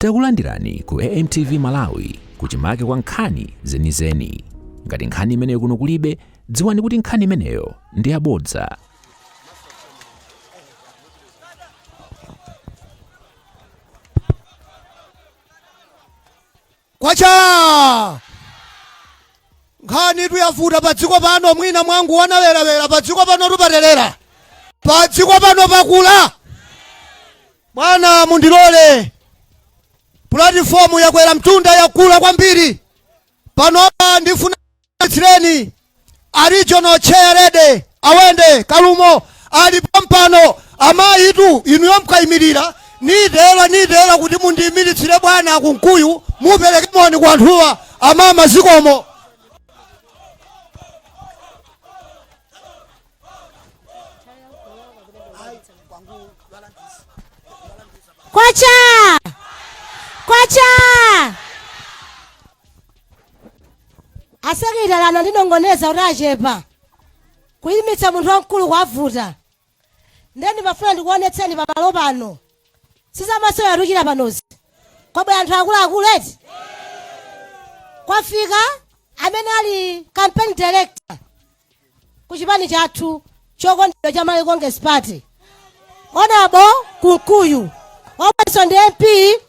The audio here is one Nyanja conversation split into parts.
Takulandirani ku AMTV Malawi kuchimake kwa nkhani zenizeni. Ngati nkhani imeneyo kuno kulibe, dziwani kuti nkhani imeneyo ndi yabodza. Kwacha! Nkhani tuyavuta pa dziko pano, mwina mwangu wanawerawera pa dziko pano tupaterera pa dziko pano pakula. Bwana, mundilole, pulatifomu yakwera mtunda, yakula kwambiri. Panopa ndifuna tsireni a regional chair lady Awende Kalumo ali pompano. Amayitu, inuyo mkayimirira, nitera nitera kuti mundiyimiritsire bwana Kunkuyu, mupereke moni ku anthuwa. Amama, zikomo. Kwacha! Kwacha! Asekretary anandinongoneza kuti achepa kuyimitsa munthu wamkulu kwavuta. Ndiye ndimafuna ndikuonetseni pamalo pano, sizamasewera tuchita panozi. Kwabwera anthu akuluakulu eti, kwafika amene ali campaign director ku chipani chathu chokondedwa cha Malawi Congress Party, Honorable Kunkuyu, omwenso ndi MP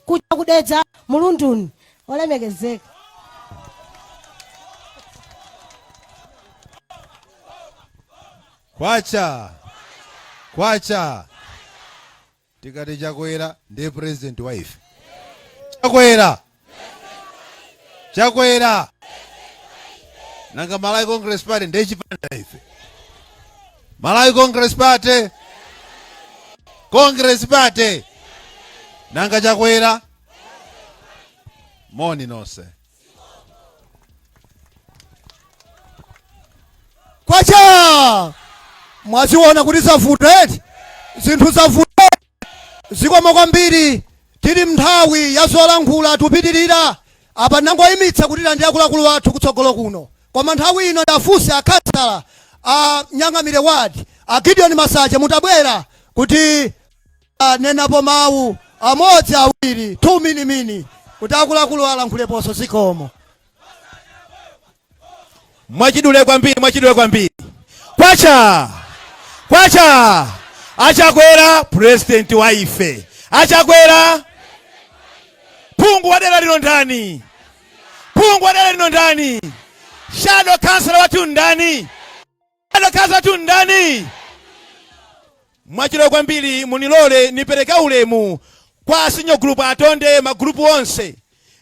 kuja kudedza Mulunduni, olemekezeka. Kwacha! Kwacha! Tikati Chakwera ndiye president wa ife. Chakwera! Chakwera! Nanga Malawi Congress Party ndiye chipani cha ife. Malawi Congress Party! Congress Party! Nanga Chakwera! Moni nonse. Kwacha! Mwaziona kuti zavuta eti, zinthu zavuta. Zikomo kwambiri. Tili mnthawi ya zolankhula, tupitirira apa. Nangoyimitsa kuti ndi akuluakulu athu kutsogolo kuno, koma nthawi ino ndafunse akhansala a Nyangamire Ward, a Gideon Masache, mutabwera kuti nenapo mawu amodzi, awiri, 2 minimini, kuti akuluakulu alankhuleponso. Zikomo. Mwachidule kwambiri, mwachidule kwambiri. Kwacha! Kwacha! Achakwera, president wa ife. Achakwera, phungu wa dera lino ndani? Phungu wa dera lino ndani? Shadow councillor wathu ndani? Shadow councillor wathu ndani? Mwachidule kwambiri, munilole nipereka ulemu kwa senior group atonde, magrupu onse.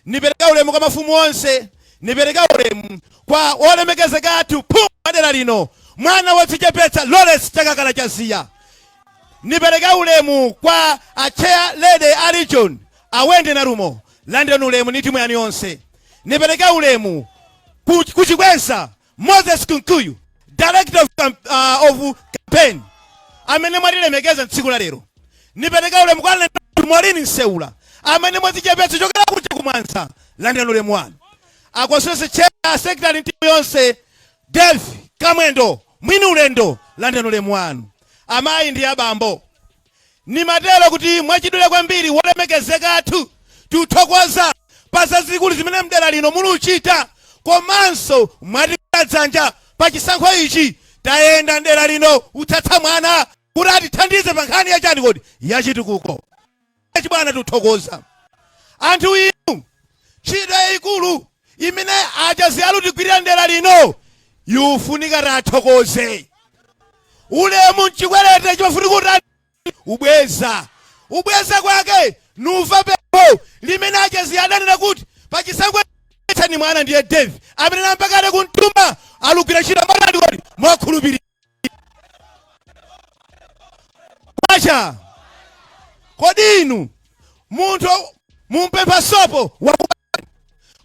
Nipereka ulemu kwa mafumu onse. Nipereka ulemu kwa olemekezeka athu phungu wa dera lino, mwana wodzichepetsa, Lawrence Chakakala Chaziya. Nipereka ulemu kwa a chair lady a region, Awende Narumo, landirani ulemu ni timu yanu yonse. Nipereka ulemu kuchikweza Moses Kunkuyu, director of campaign, amene mwatilemekeza tsiku la lero. Nipereka ulemu kwa Maureen Nseula, amene mwadzichepetsa chokera kuja kumwanza, landirani ulemu wanu. Akosese chair, secretary, timu yonse, Dave Kamwendo, mwini ulendo, landirani ulemu wanu. Amayi ndi abambo, nimatero kuti mwachidule kwambiri, wolemekezeka athu, tikuthokoza pa zazikulu zimene mdera lino muluchita, komanso mwatigwira dzanja pa chisankho ichi. Tayenda mdera lino utsatsa mwana kuti atithandize pa nkhani yachani kodi? Yachitukuko. Chibwana, tikuthokoza anthu inu. Ntchito yayikulu imene achaziyalu tigwirira mdera lino yufunika tathokoze. Ulemu mchikwerete chimafunika utani? Ubweza. Ubweza kwake nuva pempho limene achaziya adanena kuti pachisankho ni mwana ndiye Dave, amene nampakale kumtuma alugwira ntchito motani kodi? Mokhulupirira. Kwacha! Kodi inu munthu mumpempha sopo, wakupatsani?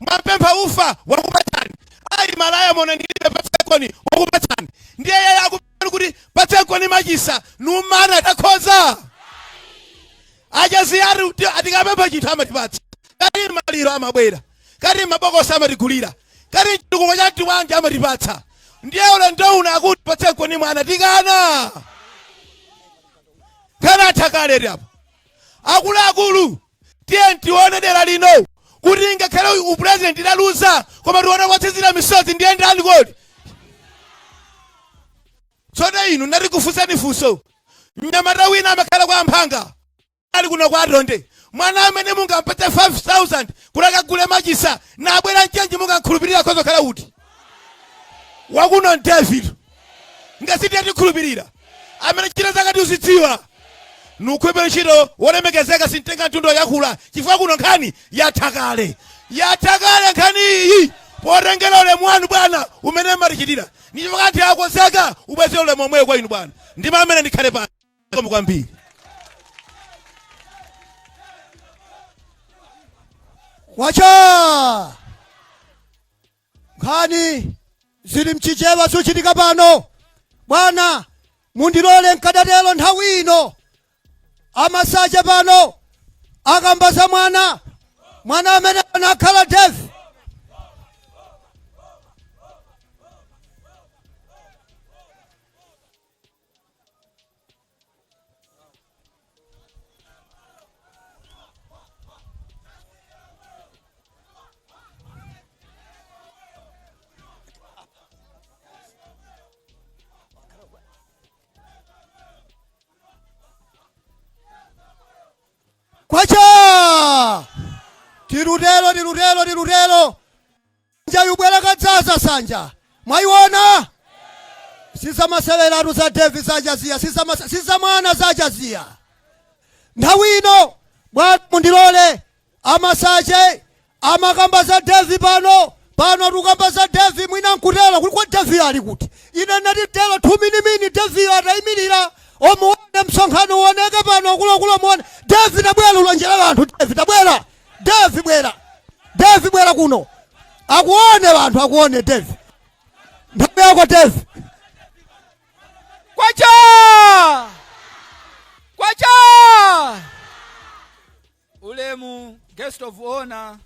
Mwampempha ufa, wakupatsani? Ayi, malaya mona ndilibe, patsekoni, wakupatsani? Ndiye yeye akupani kuti patsekoni machisa, numana takhoza. Achaziyari atikapempha chinthu amatipatsa. Kati maliro amabwera, kati mabokosi amatigulira, kati chitukuko cha mtiwanja amatipatsa. Ndiye ulendo uno akuti patsekoni mwana, tikana kana athakale apo. Akuluakulu, Tiye tione dera lino kuti ngakhale upresident tidaluza, koma tione kwatsizira misozi ndiye ndani kodi. Tsono inu ndati kufunsani funso. Mnyamata wina amakhala kwa Mphanga, ali kuno kwa Tonde. Mwana amene mungampatse 5000 kuti akagule machisa nabwera mchenji, mungakhulupirira akhoza kukhala uti? Wakuno David ngasiti atikhulupirira amene chita zakati uzidziwa nukhulupirira ntchito wolemekezeka. Sintenga mtundu yakula chifukwa kuno nkhani yathakale, yathakale nkhani iyi. Potengera ulemu wanu bwana umene mmatichitira, ni chifukwa anthu akonzeka ubwezera ulemu omweyo kwa inu bwana. Ndima amene ndikhale pano kwambiri. Kwacha! Nkhani zili mchichewa zochitika pano. Bwana, mundilole nkadatero nthawi ino amasache pano akamba za mwana, mwana amene anakhala Devi. Kwacha! Tirutero, tirutero, tirutero. Sanja yubwera kadzaza sanja. Mwayiona? Sizamaseweratu za Devi zachaziya, sizamwana zachaziya. Nthawi ino bwana mundilole amasache amakamba za Devi pano. Pano tukamba za Devi, mwina nkutero kuli kwa Devi ali kuti. Ine ndati tero thuminimini Devi atayimirira omuone msonkhano uoneke pano kulokula muone. Devi tabwera ulonjera anthu. Devi tabwera. Devi bwera. Devi bwera kuno. Akuone anthu, akuone Devi. Nthawi yako Devi. Kwacha! Kwacha! Ulemu guest of honor,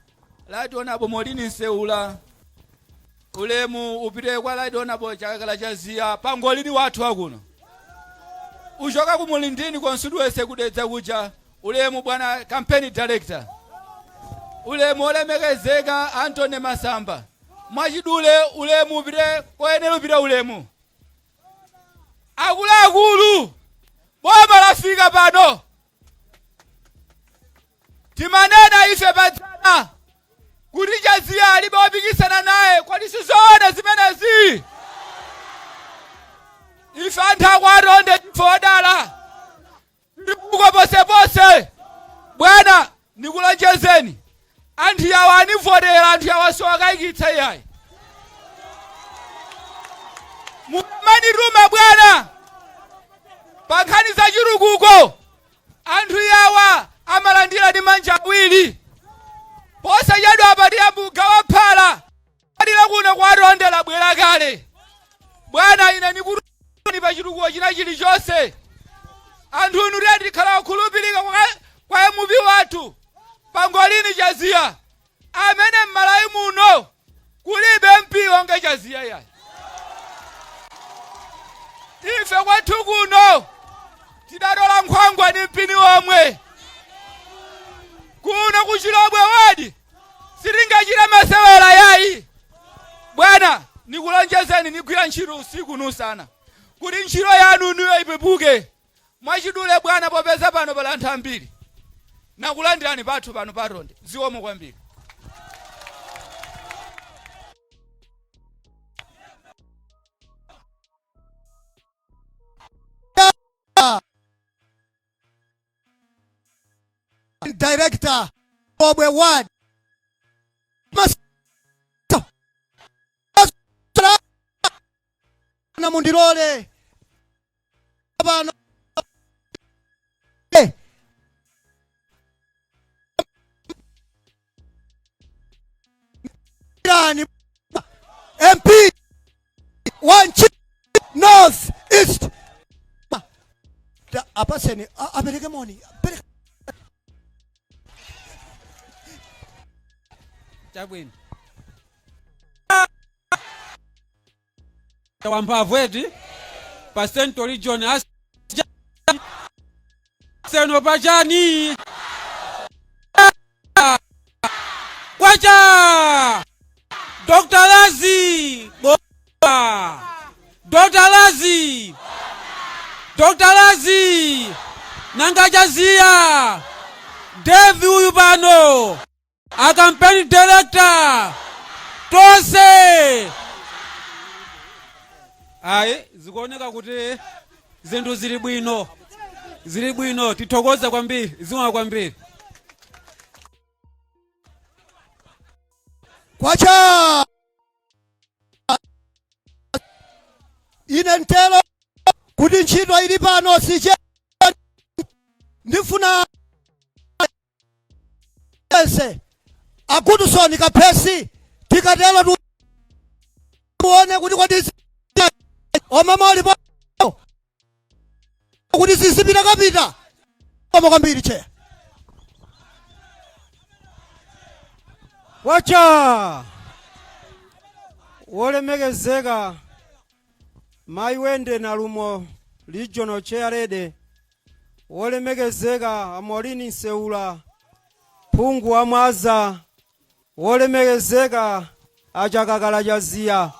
Right Honorable Maureen Nseula. Ulemu upite kwa Right Honorable Chakala Chaziya pangolini wathu akuno. Uchoka ku Mulindini constituency kudedza kuja. Ulemu bwana campaign director. Ulemu olemekezeka Anthony Masamba. Mwachidule ulemu upite koyenera upite ulemu. Akuluakulu, boma lafika pano. Timanena ife padzana kuti Chaziya alibe wopikisana naye. Kodi sizoona zimenezi? Ife anthu akwatonde ndife odala, ndikuko posepose. Bwana, nikulonjezeni anthu yawo anivotera, anthu yawo siwakayikitsa iyayi. Mukamanituma bwana pa nkhani za chitukuko, anthu yawa amalandira ndi manja awiri. Posachedwa apa tiyambugawa phala alira kuno kwatonde labwera kale. Bwana, ine nikutuni pa chitukuko china chilichonse. Anthu inu tiye tikhala okhulupirika kwa MP wathu pangolini Chaziya amene m'Malawi muno kulibe MP wonga Chaziya yayi. Ife kwathu kuno tidatola nkhwangwa ndi mpini omwe. Kuno ku Chilobwe wadi sitingachite masewera yayi. Bwana, nikulonjezeni nigwira ntchito usiku nusana kuti ntchito yanu niyo ipepuke. Mwachidule bwana, popeza pano pali anthu ambiri, nakulandirani pathu pano patonde. Zikomo kwambiri. Director Obwe Ward na mundilole pano MP wa North East. Apaseni apereke moni. Apereke. Chabwino wamphamvu eti pa Central Region seno pachani. Kwacha! Dr. Lazi! Boma! Dr. Lazi! Dr. Lazi! Nanga Chaziya! Devi uyu pano! A campaign director! Tonse! Ayi, zikuoneka kuti zinthu zili bwino. Zili bwino, tithokoze kwambiri, zikomo kwambiri. Kwacha! Ine ntero kuti ntchito ili pano siche ndifuna ese a Goodson Kaphesi tikatero tione kuti kodi omama alipo kuti zizipita kapita koma kwambiri cheya. Kwacha! Wolemekezeka Mayi Wende Nalumo, Regional Chairlady, wolemekezeka a Maureen Nseula, phungu wa Mwanza, wolemekezeka a Chakakala Chaziya,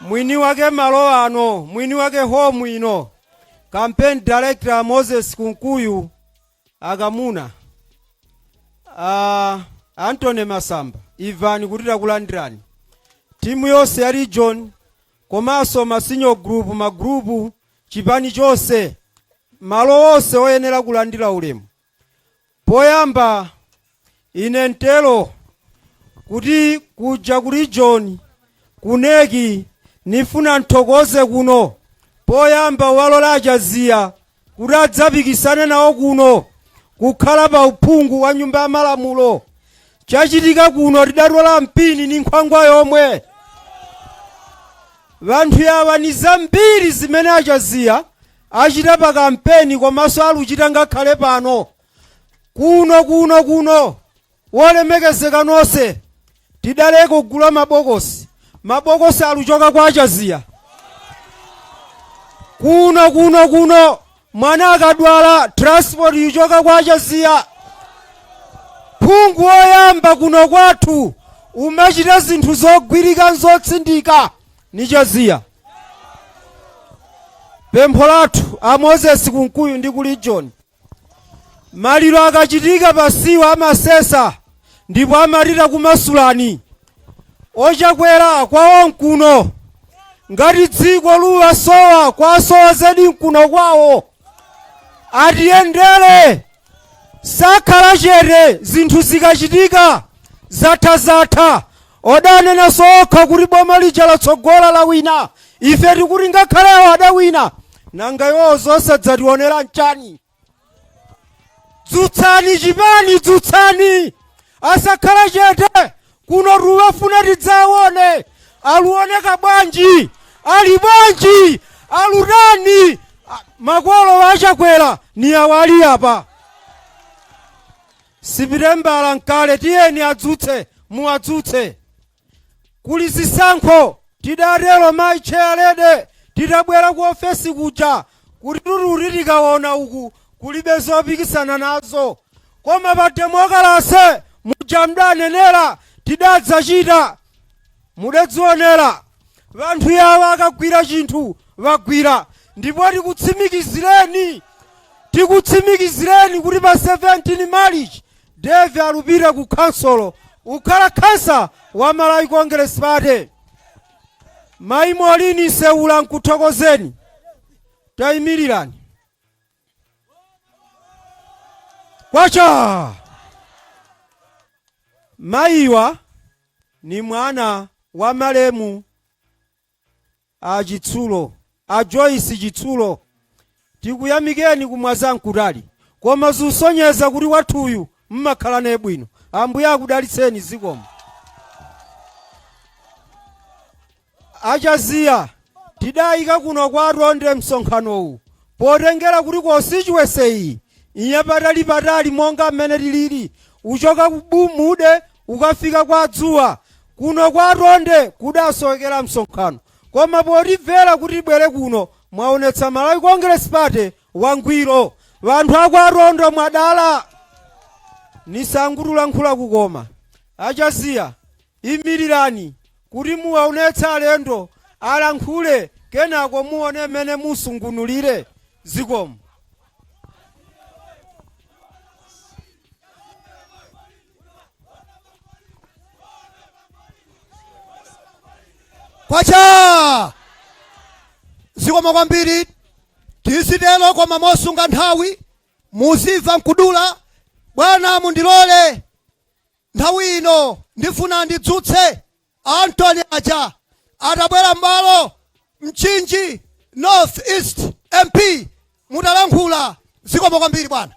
mwini wake malo ano, mwini wake home ino, campaign director Moses Kunkuyu akamuna Anthony Masamba, Ivan kuti takulandirani, timu yonse ya region komanso ma senior group, magrupu, chipani chonse, malo onse oyenera kulandira ulemu. Poyamba ine ntero kuti kuja ku region ku NEC nifuna nthokoze kuno poyamba walola Achaziya kuti adzapikisane nawo kuno kukhala pa uphungu wa nyumba ya malamulo. Chachitika kuno tidatola mpini ni nkhwangwa yomwe. Vanthu yawa ni zambiri zimene Achaziya achita pa kampeni komanso aluchita ngakhale pano. Kuno kuno kuno wolemekezeka nonse tidaleka kugula mabokosi. Mabokosi aluchoka kwa Achaziya. Kuno kuno kuno mwana akadwala transport ichoka kwa Achaziya. Phungu woyamba kuno kwathu umachita zinthu zogwirika nzotsindika ni Chaziya. Pempho lathu a Moses Kunkuyu ndi ku region, maliro akachitika pasiwa amasesa ndipo amatita kumasulani ochakwera kwawo nkuno ngati dziko luwasowa kwasowa zedi nkuno kwawo atiyendere sakhala chete zinthu zikachitika zatha zatha odanena sokha kuti boma lija latsogola lawina ife tikuti ngakhale awo adawina nanga iwowo zosadzationera nchani dzutsani chipani dzutsani asakhala chete kuno tuwafuna tidzaone aluoneka bwanji ali bwanji alutani makolo wachakwera ni awali apa sipitembala nkale tiyeni adzutse muwadzutse kuli zisankho tidatero mayi chairlady titabwera ku ofesi kuja kuti tututi tikaona uku kulibe zopikisana nazo koma pa demokalase muja mdanenera tidadzachita mudadzionera vanthu yawa akagwira chinthu vagwira ndipo tikutsimikizireni tikutsimikizireni kuti pa 17 March Dave alupira ku khonsolo ukhala khansala wa Malawi Congress Party. Mayi Maureen Nseula nkuthokozeni tayimirirani kwacha mayiwa ni mwana wa malemu a Chitsulo, a Joyce Chitsulo, tikuyamikeni kumwaza nkutali koma zusonyeza kuti wathuyu mmakhala naye bwino. Ambuye akudalitseni zikomo. Achaziya tidayika kuno kwa Tonde msonkhanowu potengera kuti constituency iyi inyapatali patali monga mmene tilili uchoka ku Mude ukafika kwa Dzuwa kuno kwa Tonde kudasowekera msonkhano koma potimvera kuti tibwere kuno mwaonetsa Malawi Congress Party wangwiro vanthu akwa Tonde mwadala nisangutulankhula kukoma. Achaziya, imirirani kuti muwaonetse alendo alankhule, kenako muone mmene musungunulire. Zikomo. Kwacha! Zikomo kwambiri. Tizitero koma mosunga nthawi, muzimva nkudula. Bwana, mundilole nthawi ino ndifuna ndidzutse Antony aja atabwera m'bwalo, Mchinji North East MP, mutalankhula. Zikomo kwambiri, bwana.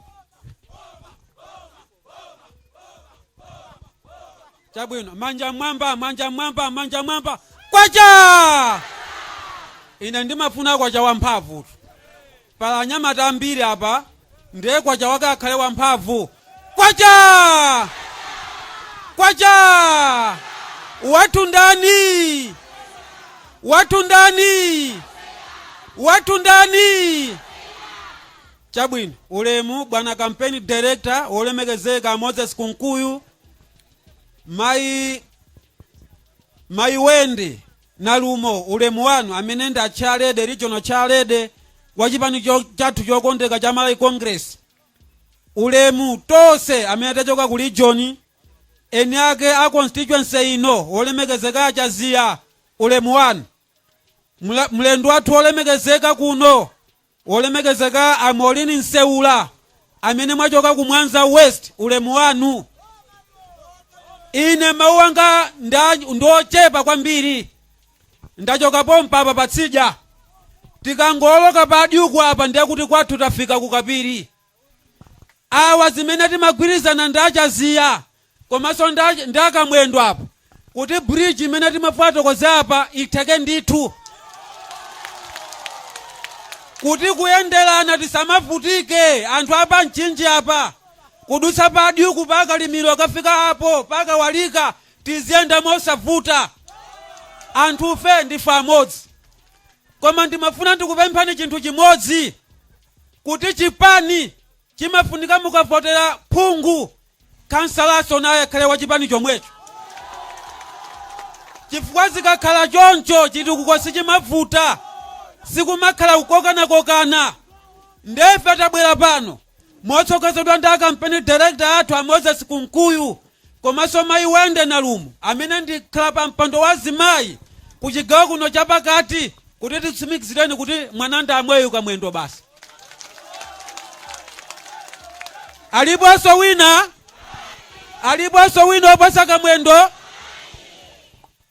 Chabwino, manja mwamba, manja mwamba, manja mwamba! Kwacha! Ine ndimafuna kwacha wamphamvu. Pala anyamata ambiri apa, ndiye kwacha wake akhale wamphamvu. Kwacha! Kwacha! Wathu ndani? Wathu ndani? Wathu ndani? Chabwino, ulemu bwana campaign director wolemekezeka Moses Kunkuyu, mayi Wende Nalumo, ulemu wanu amene ndi a chairlady, regional chairlady wa chipani chathu chokondeka cha Malawi Congress. Ulemu tonse amene tachoka ku region, eni ake a constituency ino wolemekezeka Achaziya, ulemu wanu. Mlendo wathu wolemekezeka kuno, wolemekezeka a Maureen Nseula amene mwachoka ku Mwanza West, ulemu wanu. Ine mawu anga ndochepa kwambiri. Ndachoka pompa apa patsidya, tikangoloka pa Adyuku apa ndiye kuti kwathu tafika ku Kapiri. Awa zimene timagwirizana ndi Achaziya komanso ndi Akamwendo apo kuti bridge imene timafotokoza apa itheke ndithu, kuti kuyenderana tisamavutike anthu apa Mchinji apa kudutsa pa Adyuku pa Kalimiro akafika apo pakawalika, tiziyenda mosavuta. Anthufe ndife amodzi. Koma ndimafuna ndikupemphani chinthu chimodzi, kuti chipani chimafunika mukavotera phungu, kansalaso naye akhale wa chipani chomwecho, chifukwa zikakhala choncho chitukuko sichimavuta, sikumakhala kukokanakokana. Ndefe tabwera pano motsogozedwa ndi a campaign director athu a Moses Kunkuyu komanso mayi Wende Nalumo amene ndikhala pa mpando wa azimayi ku chigawo kuno chapakati, kuti titsimikizireni kuti mwananda amweyu Kamwendo basi. Aliponso wina? Aliponso wina oposa Kamwendo?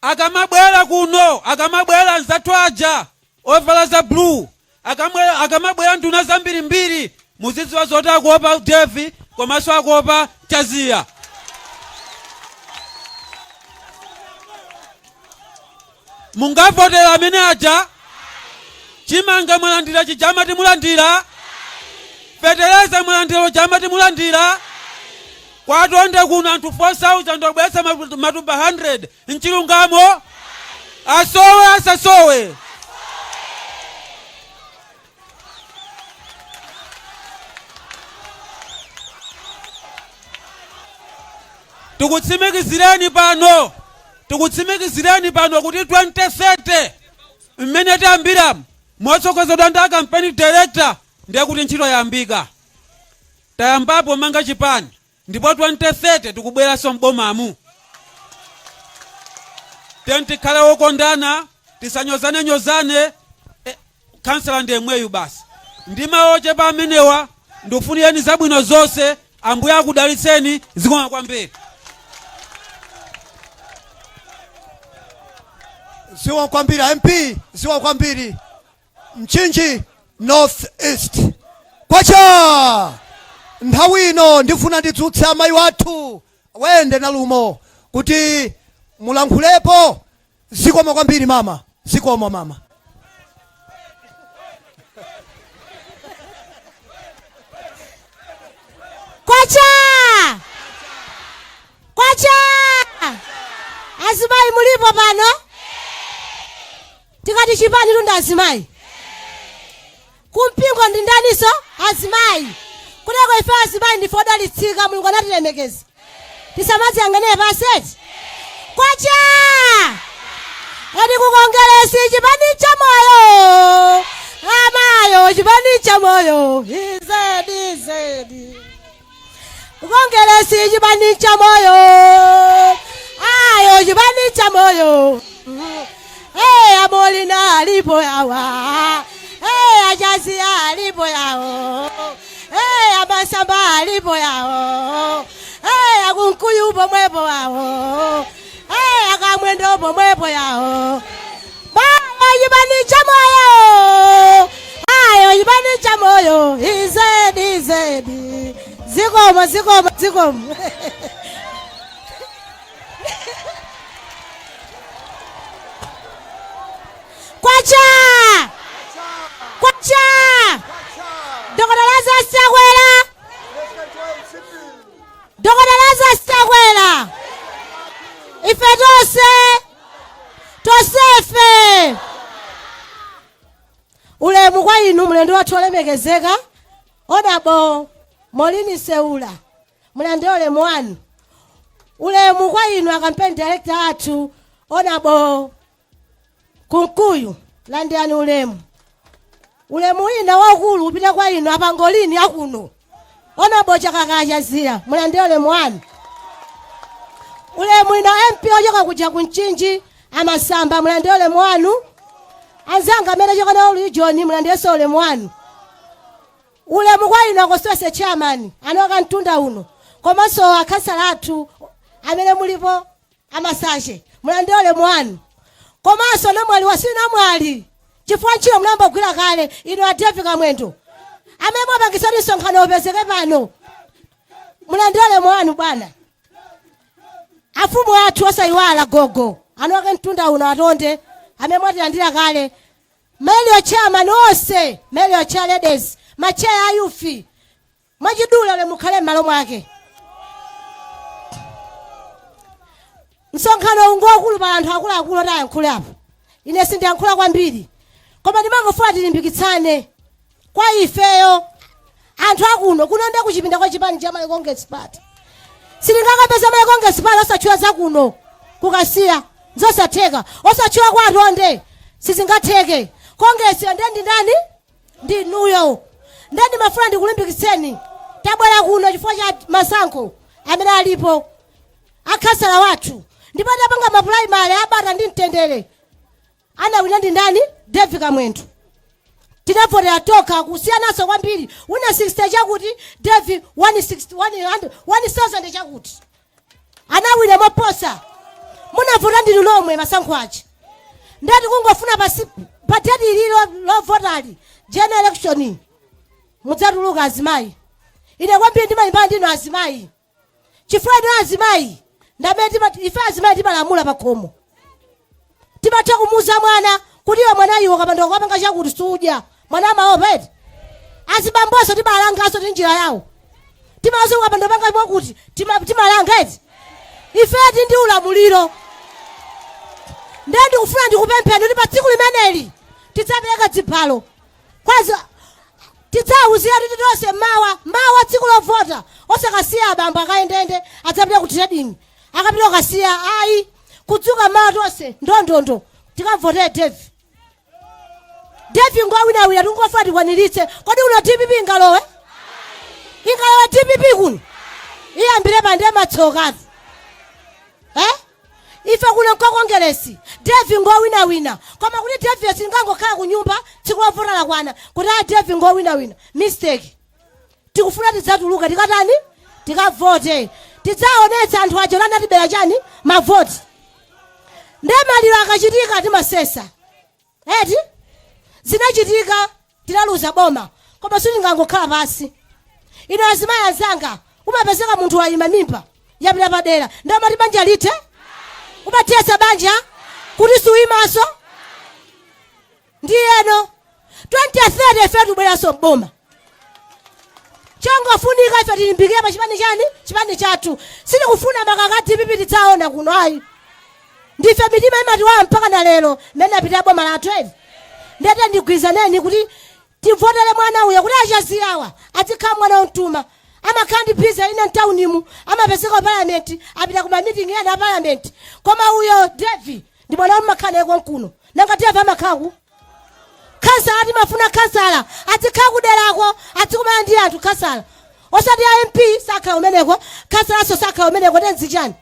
Akamabwera kuno, akamabwera anzathu aja ovala za blue, akamabwera nduna zambirimbiri, muzidziwa zoti akuopa Devi komanso akuopa Chaziya. Mungavotera amene aja? Chimanga mwalandira chija amati mulandira? Fetereza mwalandira uja amati mulandira? Kwatonde kuno anthu 4000 obweretsa matumba 100, mchilungamo? Asowe, asasowe? Tikutsimikizireni pano, tikutsimikizireni pano kuti 2030 mmene tayambiramu motsogozedwa ndi a campaign director, ndiye kuti ntchito yayambika. Tayambapo manga chipani, ndipo 2030 tikubweranso m'bomamu. Tiyeni tikhale wokondana, tisanyozane nyozane. Kansala ndi yemweyu basi. Ndi mawu ochepa amenewa, ndikufunireni zabwino zonse. Ambuye akudalitseni. Zikomo kwambiri. Zikomo kwambiri, MP. Zikomo kwambiri, Mchinji North East. Kwacha! Nthawi ino ndifuna ndidzutse amayi wathu Wende Nalumo kuti mulankhulepo. Zikomo kwambiri, mama. Zikomo, mama. Kwacha! Kwacha! Azimayi mulipo pano? Tikati chipani tunda azimayi, kumpingo ndi ndaniso? Azimayi. Kuteko ife azimayi ndife odalitsika, Mulungu anatilemekeza. Tisamadziyang'anire pansi eti? Kwacha! Eti kukongeresi chipani cha moyo. Amayo chipani cha moyo. Izedi zedi. Kongeresi chipani cha moyo. Ayo chipani cha moyo. Hey, amolina alipo yawa. Hey, ajazi alipo yawo. Hey, amasamba alipo yawo. Hey, akunkuyu pomwepo wawo. Hey, akamwendo pomwepo yawo. Mayo chipani cha moyo. Ayo chipani cha moyo. Izedi zedi. Zikomo zikomo zikomo. Kwacha! Kwacha! Dr. Lazarus Chakwera! Dr. Lazarus Chakwera! Ife tonse tonsefe ulemu kwa inu mlendo wathu olemekezeka Honourable Maureen Seula mlendo ulemu wanu ulemu kwa inu a campaign director athu Honourable Kunkuyu landirani ulemu ulemu wina waukulu upita kwa inu apangolini akuno Honourable Chakaka Chaziya mulandire ulemu wanu ulemu ino MP ochoka kuja ku Mchinji amasamba mulandire ulemu wanu anzanga amene achoka nawo region mulandirenso ulemu wanu ulemu kwa inu a constituency chairman anoka mtunda uno komanso akhansala athu amene mulipo amasache mulandire ulemu wanu komanso namwali wasi namwali chifukwa ntchito munayamba kugwira kale inu a David Kamwendo amene mwapangitsa kuti msonkhano upezeke pano mulandire ulemu wanu bwana afumu athu osayiwala gogo anoke mtunda uno atonde amene mwatilandira kale ma area chairman onse ma area chair ladies ma chair a youth mwachidule ulemu ukhale m'malo mwake msonkhano uwu ngwakulu pa anthu akuluakulu oti ayankhule apo ine sindiyankhula kwambiri koma ndimangofuna tilimbikitsane kwa ifeyo anthu akuno kuno nde kuchipinda kwa chipani cha Malawi Congress Party sitingakapeza Malawi Congress Party osatchula zakuno kukasiya zosatheka osatchula kwa atonde sizingatheke Congress nde ndi ndani ndi inuyo nde ndimafuna ndikulimbikitseni tabwera kuno chifukwa cha masankho amene alipo akhansala wathu ndipo tapanga ma primary abata ndi mtendere anawina ndi ndani David Kamwendo tinavotera tokha kusiyananso kwambiri wina 60 chakuti David 160 100 1000 chakuti anawina moposa munavota ndinu nomwe masankho aja ndati kungofuna pasi pa date ili lovotali general election mudzatuluka azimayi ine kwambiri ndimalimbana ndinu azimayi chifukwa inu azimayi ndamene ife azimayi timalamula pakhomo timatha kumuuza mwana kuti iwe mwana iwe ukapanda kukapanga chakuti sudya mwana amaopa eti azibambonso timalanganso ndi njira yawo timawauza ukapanda panga mwakuti timalanga eti ife ti ndi ulamuliro ndiye ndikufuna ndikupempheni kuti pa tsiku limeneli tidzapereka dzibhalo kwazi tidzawuzira kuti tonse mawa mawa tsiku lovota osakasiya abambo akayendende adzapita ku trading akapita kukasiya ayi kudzuka mawa tonse ndondondo tikavotere David David ngowinawina tikungofuna tikwaniritse kodi uno DPP ingalowe ingalowe DPP kuno iyambire pande matsokatu eh? ife kuno kwa kongeresi David ngowinawina koma kuti David singangokhala ku nyumba tsiku lovota lakwana kuti a David ngowinawina mistake tikufuna tidzatuluka tikatani tikavote tidzaonetsa anthu aja kuti anatibera chani mavoti nde maliro akachitika timasesa eti zinachitika tinaluza boma koma sitingangokhala pasi ino azimayi anzanga umapezeka munthu wayima mimba yapita padera ndi amati banja lithe umathetsa banja kuti suyimaso ndiyeno 2030 ife tibweranso mboma changofunika ife tilimbikire pa chipani chani chipani chathu sitikufuna makaka DPP tidzaona kuno ayi ndife mitima imatiwawa mpaka na lero mmene apita boma lathu eli ndete ndigwirizaneni kuti tivotere mwana uyo kuti achaziyawa azikhala mwana womtuma Amakhala ndi busy ina mtaunimu, amapezeka parliament, apita ku ma meeting ena a parliament. Koma uyo Devi ndi mwana wanu makhala naye konkuno. Nanga Devi amakhala ku khansala? Timafuna khansala adzikhala kuderako, adzikumana ndi anthu. Khansala osati a MP sakhala umeneko, khansalanso sakhala umeneko. Tenzichani?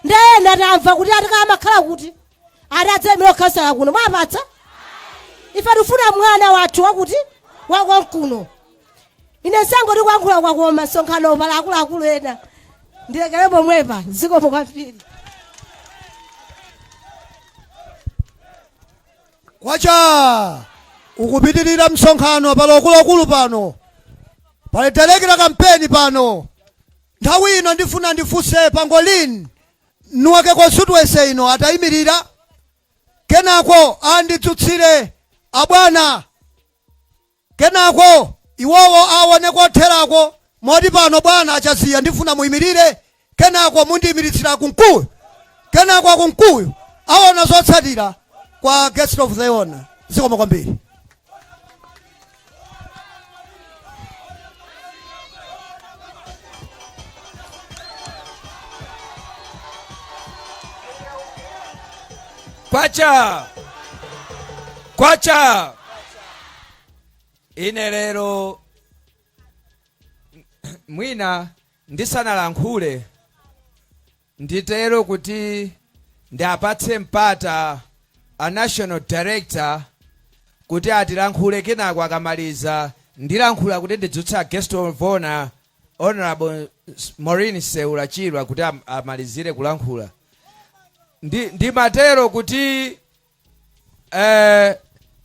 Ndena tamva kuti atika amakhala kuti ati adzayimira khansala kuno, mwapatsa? Ife tifuna mwana wathu wakuti wakonkuno. Ine sangoti kuyankhula kwakoma msonkhano pala akuluakulu ena, ndilekere pomwepa. Zikomo kwambiri. Kwacha ukupitirira msonkhano pala akuluakulu pano, pali director kampeni pano. Nthawi ino ndifuna ndifunse pangolin nuwake constituency ino atayimirira, kenako andidzutsire abwana, kenako iwowo aone kotherako. Moti pano bwana Achaziya, ndifuna muyimirire, kenako mundiyimiritsira Kunkuyu, kenako akunkuyu aona zotsatira kwa guest of the honor. Zikomo kwambiri. Kwacha, kwacha! Ine lero mwina ndisanalankhule, nditero kuti ndiapatse mpata a national director kuti atilankhule, kenako akamaliza ndilankhula kuti ndidzutse a guest of honor, Honorable Maureen Seula Chilwa, kuti amalizire kulankhula. Ndimatero kuti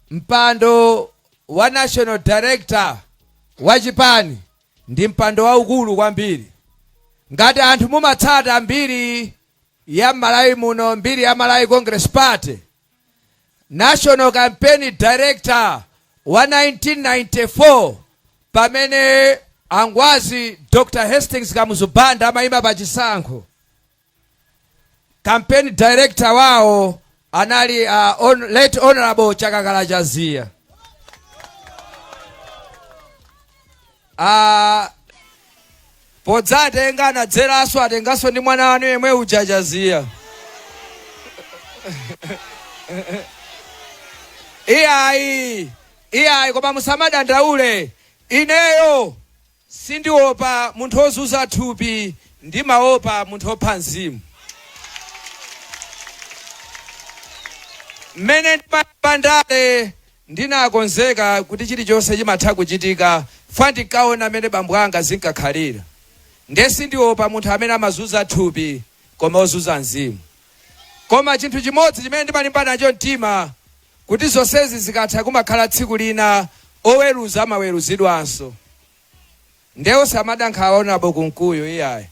mpando wa national director wa chipani ndi mpando waukulu kwambiri. Ngati anthu mumatsata mbiri ya Malawi muno, mbiri ya Malawi Congress Party, national campaign director wa 1994, pamene Angwazi Dr Hastings Kamuzu Banda amayima pa chisankho, campaign director wawo anali late Honorable Chakakala Chaziya. Podzatenga anadzeranso, atenganso ndi mwana wanu yemwe uja Chaziya. Iyayi, iyayi, koma musamadandaule. Ineyo sindiopa munthu ozuza thupi, ndimaopa munthu opha mzimu. Mmene ndimayamba ndale ndinakonzeka kuti chilichonse chimatha kuchitika, fa ndinkaona mmene bambo anga zinkakhalira. Nde sindiopa munthu amene amazuza thupi, koma ozuza mzimu. Koma chinthu chimodzi chimene ndimalimba nacho mtima, kuti zonsezi zikatha kumakhala tsiku lina oweruza amaweruzidwanso. Nde osamada nkhawa, Honorable Kunkuyu, iyayi.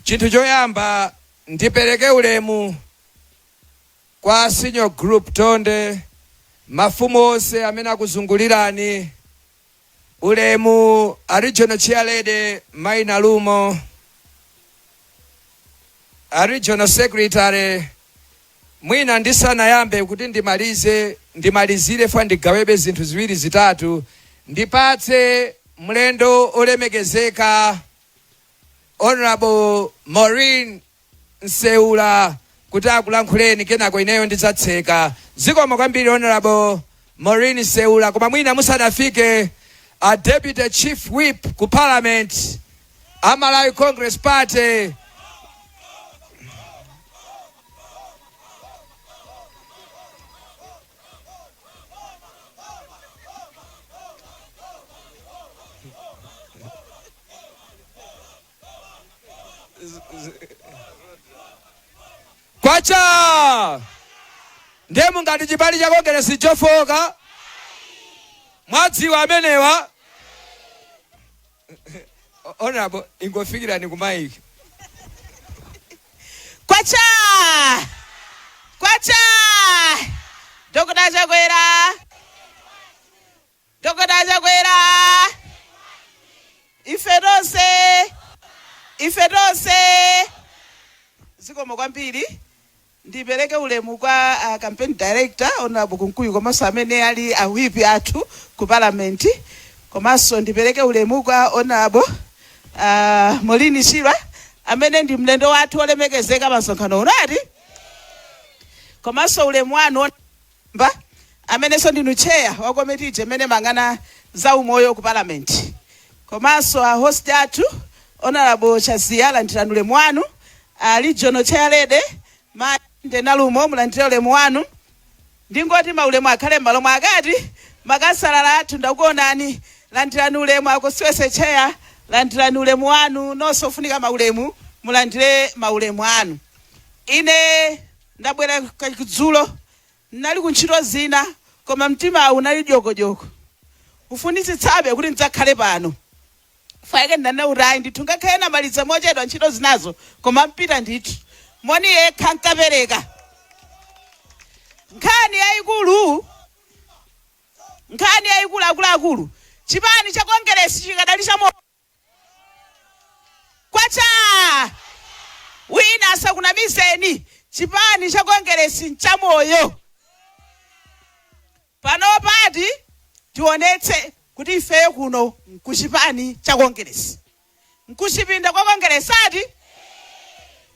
Chinthu choyamba, ndipereke ulemu kwa senior group Tonde, mafumu onse amene akuzungulirani, ulemu a regional chair lady Mai Nalumo, a regional secretary. Mwina ndisanayambe kuti ndimalize, ndimalizire fa ndigawebe zinthu ziwiri zitatu, ndipatse mlendo olemekezeka Honorable Maureen Nseula kuti akulankhuleni, kenako ineyo ndidzatseka. Zikomo kwambiri, Honorable Maureen Nseula. Koma mwina musanafike, a deputy chief whip ku parliament a Malawi Congress Party. Kwacha! Ndiye mungati chipani cha Kongeresi chofoka? Mwadziwa amenewa. Honorable, ingofikirani ku mic. Kwacha! Kwacha! Dr. Chakwera! Dr. Chakwera! Ife tonse! Ife tonse! Zikomo kwambiri. Ndipereke ulemu kwa campaign director Honorable Kunkuyu, komanso amene ali a whip athu ku parliament, komanso ndipereke ulemu kwa Honorable Maureen Chirwa amene ndi mlendo wathu olemekezeka pa msonkhano uno ati, komanso ulemu wanu mba amenenso ndinu chair wa komiti ija imene imayang'ana za umoyo ku parliament, komanso a host athu Honorable Chaziya, landirani ulemu wanu. A regional chair lady Mayi Nalumo, mulandire ulemu wanu. Ndingoti maulemu akhale m'malo mwakati. Makasalala athu, ndakuonani, landirani ulemu. A constituency chair, landirani ulemu wanu. Nonse ofunika maulemu, mulandire maulemu anu. Ine ndabwera kudzulo, ndinali ku ntchito zina, koma mtima unali dyokodyoko kufunitsitsabe kuti ndidzakhale pano. Faike ndanena kuti ayi ndithu, ngakhale namaliza mochedwa ntchito zinazo, koma mpita ndithu, moni yekha nkapereka. Nkhani yayikulu, nkhani yayikulu, akuluakulu, chipani cha Kongeresi chikadali cha moyo. Kwacha! Wina asakunamizeni, chipani cha Kongeresi nchamoyo. Pano pati tionetse kuti ifeyo kuno nkuchipani cha Kongeresi, nkuchipinda kwa Kongeresi ati.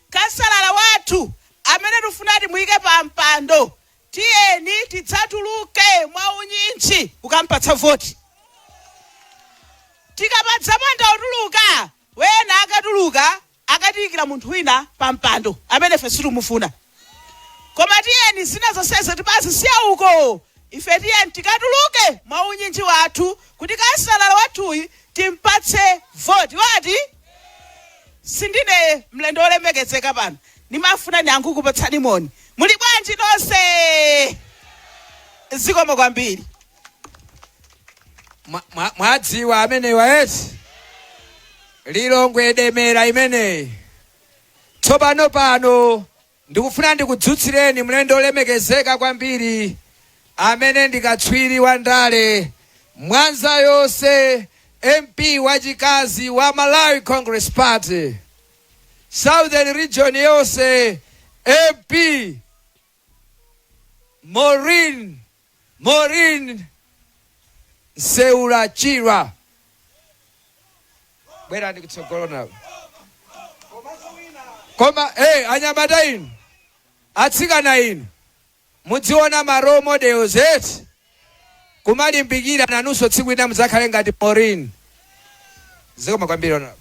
Kansalala wathu amene tifuna timuyike pa mpando, tiyeni tidzatuluke mwaunyinji kukampatsa voti. Tikapadzapanda kutuluka, wena akatuluka akatiyikira munthu wina pa mpando amene ife sitimufuna. Koma tiyeni zina zonsezo tipazisiya uko, ife tiyeni tikatuluke mwaunyinji wathu kuti kansalala wathuyi timpatse voti wati. Sindine mlendo wolemekezeka pano, ndimafuna ndiyangokupatsani moni. Muli bwanji nonse? Zikomo kwambiri. Mwadziwa amenewa eti? Lilongwe demera imeneyi. Tsopano pano ndikufuna ndikudzutsireni mlendo olemekezeka kwambiri amene ndi katswiri wa ndale Mwanza yonse, MP wachikazi wa Malawi Congress Party Southern Region yonse, MP Maureen Nseula Chirwa. Bwerani kutsogolo nawo. Koma hey, anyamata inu, atsikana inu, mudziona ma role models eti, kumalimbikira nanunso tsiku lina mudzakhale ngati Maureen. Zikomo kwambiri, Honorable.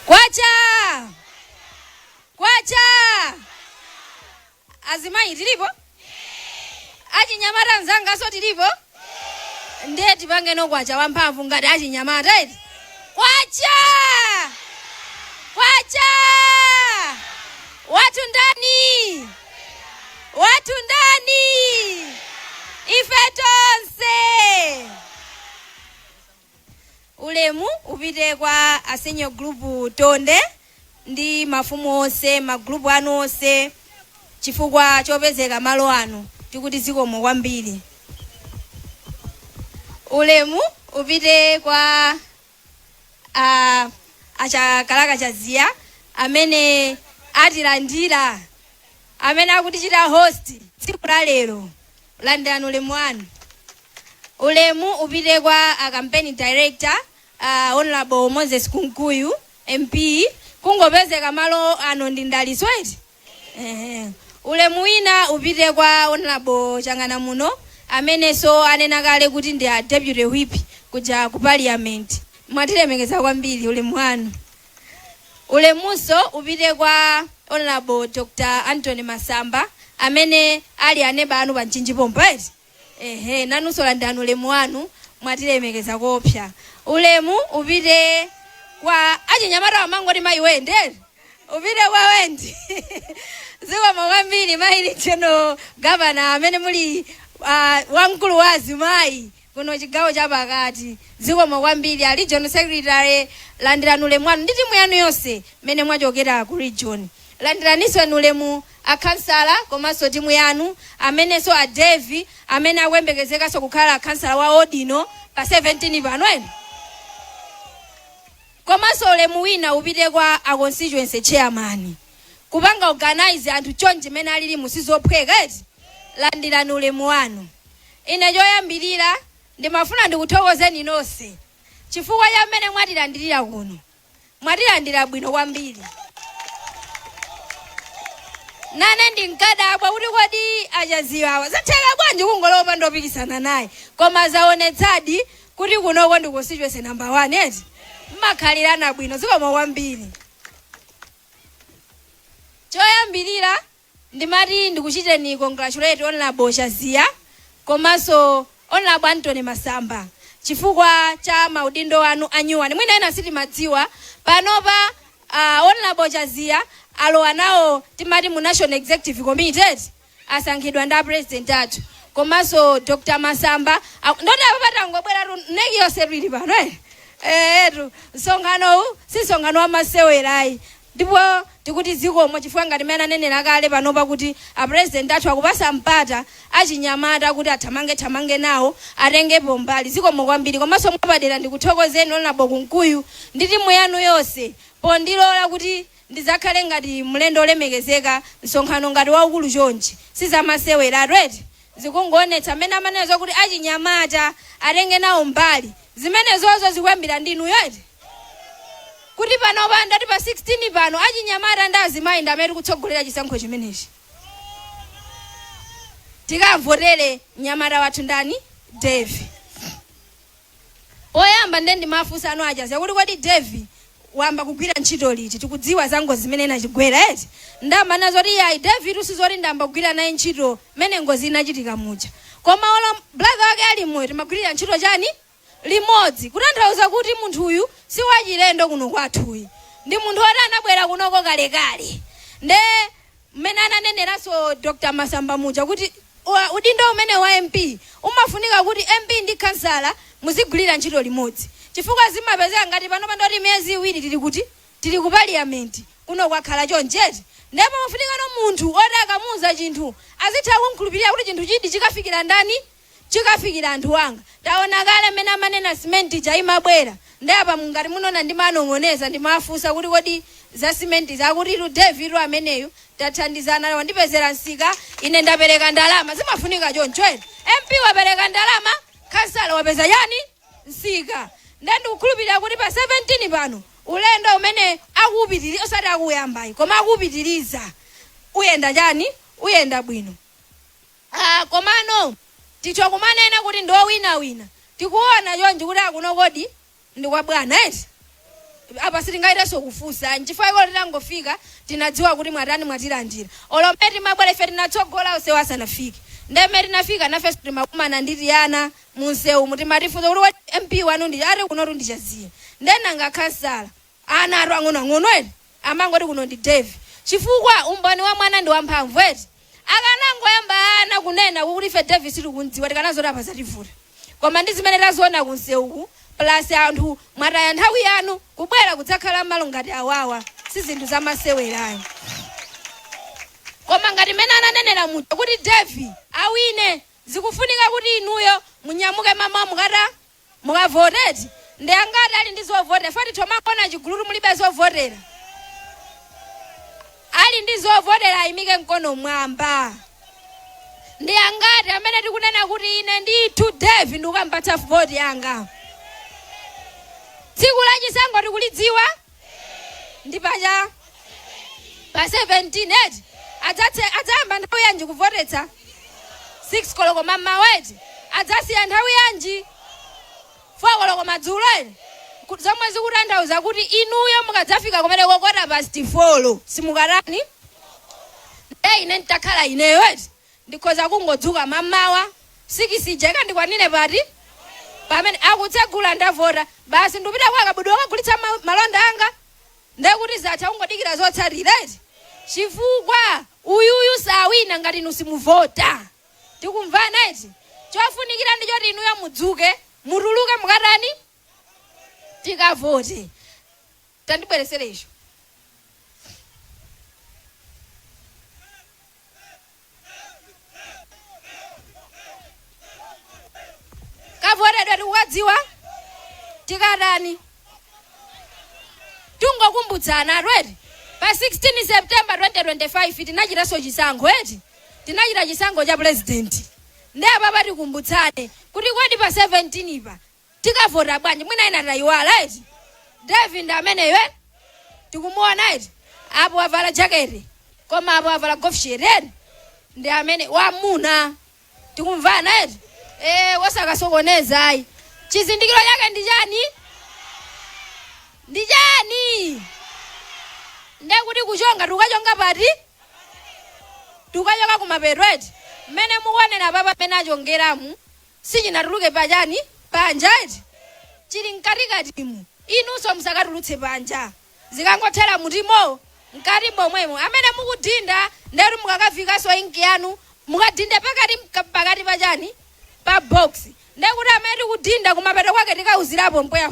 Kwacha! Kwacha! Azimayi tilipo? Achinyamata anzangaso tilipo? Ndiye tipangeno kwacha wamphamvu ngati achinyamata eti. Kwacha! Kwacha! Wathu ndani? Wathu ndani? Ife tonse. Ulemu upite kwa a senior group Tonde ndi mafumu onse, magulupu anu onse, chifukwa chopezeka malo ano, tikuti zikomo kwambiri. Ulemu upite kwa achakalaka Chaziya amene atilandira, amene akutichita host tsiku la lero, landirani ulemu wanu. Ulemu upite kwa a campaign director, Honorable Moses Kunkuyu MP, kungopezeka malo ano ndi ndaliso eti. Ehe. Ulemu wina upite kwa Honorable Chang'ana muno amenenso anena kale kuti ndi a deputy whip kuja ku parliament, mwatilemekeza kwambiri, ulemu wanu. Ulemunso upite kwa Honorable Dr Anthony Masamba amene ali aneba anu pa Mchinji pompa eti. Ehe, nanunso landirani ulemu wanu, mwatilemekeza koopsa. Ulemu upite kwa achinyamata amangoti mayi Wende, upite kwa Wendi. Zikomo kwambiri mayi regional governor amene muli wamkulu wa azimayi kuno chigawo chapakati. Zikomo kwambiri. A regional secretary, landirani ulemu wanu ndi timu yanu yonse mmene mwachokera ku region. Landiraninso ulemu akhansala komanso timu yanu, amenenso a Devi amene akuyembekezekanso kukhala khansala wa ordinal pa 17 pano eno. Komanso ulemu wina upite kwa a constituency chairman. Kupanga organize anthu chonchi mmene alili musizophweka eti. Landirani ulemu wanu. Ine choyambirira ndimafuna ndikuthokozeni nonse chifukwa cha mmene mwatilandirira kuno. Mwatilandira bwino kwambiri. Nane ndinkadabwa kuti kodi achaziwa awa zatheka bwanji kungolowa opanda opikisana naye, koma zaonetsadi kuti kunoko ndi constituency number 1 eti, mmakhalirana bwino. Zikomo kwambiri. Choyambirira ndimati ndikuchiteni congratulate Honorable Chaziya komanso Honorable Anthony Masamba chifukwa cha maudindo anu anyuwani. Mwina ena sitimadziwa panopa, Honorable Chaziya alowa nawo timati mu National Executive Committee eti, asankhidwa ndi a president athu, komanso Dr Masamba. Ndoti apa patangobwera tu NEC yonse ili pano etu. Msonkhanowu si msonkhano wa masewerayi, ndipo tikuti zikomo chifukwa ngati mmene anenera kale panopa kuti a president athu akupasa mpata achinyamata kuti athamange thamange nawo, atengepo mbali. Zikomo kwambiri. Komanso mwapadera ndikuthokozeni Honorable Kunkuyu ndi timu yanu yonse pondilola kuti ndidzakhale ngati mlendo olemekezeka msonkhano ngati waukulu chonchi. Sizamasewera eti, zikungoonetsa mmene amanena zokuti achinyamata atenge nawo mbali. Zimenezozo zikuyambira ndinuyo eti, kuti panopa ndati pa 16 pano achinyamata ndi azimayi ndi amene tikutsogolera chisankho chimenechi. Tikamvotere mnyamata wathu ndani? Devi. Poyamba nde ndimafunsa anu achaziya kuti kodi Devi wamba kugwira ntchito liti? Tikudziwa za ngozi zimene inachigwera eti. Ndamana zoti yayi, Devi tusizoti ndamba kugwira naye ntchito mmene ngozi inachitika muja, koma olo brother wake ali moyo timagwirira ntchito chani limodzi, kutanthauza kuti munthu uyu si wachilendo kuno kwathuyi, ndi munthu woti anabwera kunoko kalekale. Nde mmene ananeneranso Dr Masamba muja kuti udindo umene wa MP umafunika kuti MP ndi kansala muzigwirira ntchito limodzi, chifukwa zimapezeka ngati pano pandoti miyezi 2 tili kuti tili ku parliament kuno kwakhala choncheti, ndipo mafunikano munthu oti akamuuza chinthu azitha kumkhulupirira kuti chinthu chidi chikafikira ndani, chikafikira anthu anga. Taona kale mmene amanena simenti ija imabwera, ndi apa ngati munona ndimanong'oneza, ndimafunsa kuti kodi za simenti zakuti tu David ameneyu tathandizana, wandipezera msika, ine ndapereka ndalama. Zimafunika choncho eni. MP wapereka ndalama, kansala wapeza yani msika. Nde ndikukhulupirira kuti pa 17 pano ulendo umene akuwupitiriza, osati akuyambayi koma akuwupitiriza, uyenda chani, uyenda bwino. Komano titha kumanena kuti ndi owinawina, tikuona chonchi kuti akuno kodi ndi kwa bwana eti. Apa sitingaitenso kufunsa nchifukwa iko titangofika tinadziwa kuti mwatani, mwatilandira. Olo mmene timabwera ife tinatsogola onsewo asanafike, nde mmene tinafika nafenso timakumana ndi tiyana munsewu, timatifunsa kuti kodi MP wanu ndi ati? Kunotu ndi Chaziya. Nde nanga khansala? Ana atu ang'onoang'ono eti amangoti kuno ndi Devi, chifukwa umboni wa mwana ndi wamphamvu eti. Akanangoyamba ana kunena kuti ife Devi sitikumdziwa, tikanazoti apa zativuta. Koma ndi zimene taziona kunsewuku plus anthu mwataya nthawi yanu kubwera kudzakhala m'malo ngati awawa, si zinthu zamasewerayi. Koma ngati mmene ananenera muja kuti Devi awine, zikufunika kuti inuyo munyamuke mamawa mukata mukavoteti. Ndi angati ali ndi zovotera? Fati thomakona chigulutu mulibe zovotera. Ali ndi zovotera ayimike mkono mwamba. Ndi angati amene tikunena kuti ine ndithu Devi ndikukampatsa voti yanga? Tsiku la chisankho tikulidziwa ndi pacha pa 17 eti. Adzayamba nthawi yanji kuvotetsa? 6 koloko mamawa eti. Adzasiya nthawi yanji? 4 koloko madzulo eti. Zomwe zikutanthauza kuti inuyo mukadzafika kumeneko 4:15 simukatani. Nde ine nditakhala ineyo eti ndikhoza kungodzuka mamawa 6 ija ikandikwanire pati Pamene akutsegula ndavota basi, ndupita kwa Kabudula kukagulitsa malonda anga, ndekuti zatha, ungodikira zotsatira eti, chifukwa uyuyu sawina ngati inu simuvota. Tikumvana eti? Chofunikira ndi choti inuyo mudzuke, mutuluke, mukatani? Tikavote. Tandibweresere icho. Kavotedwe tikukadziwa, tikatani? Tungokumbutsana eti, pa 16 September 2025 tinachitanso chisankho eti, tinachita chisankho cha president. Ndi apapa tikumbutsane kuti kodi pa 17 pa tikavota bwanji? Mwina ena tayiwala eti. David ameneyo eti tikumuona eti, apo avala jaketi koma apo avala golf shirt eti, ndi amene wamuna. Tikumvana eti? Wosakasokoneza ayi. Chizindikiro chake ndi chani? Ndi chani? Ndekuti kuchonga tikukachonga pati? Tikukachonga kumapeto eti. Mmene mukuonera papa, mmene achongeramu, sichinatuluke pachani? Panja eti, chili mkatikatimu. Inunso musakatulutse panja, zikangothera mutimo mkati momwemo. Amene mukudinda, ndetu mukakavikanso inki yanu, mukadinde pakati pakati pachani? Pa box. Ndekuti amene tikudinda kumapeto kwake tikauzirapo mpweya,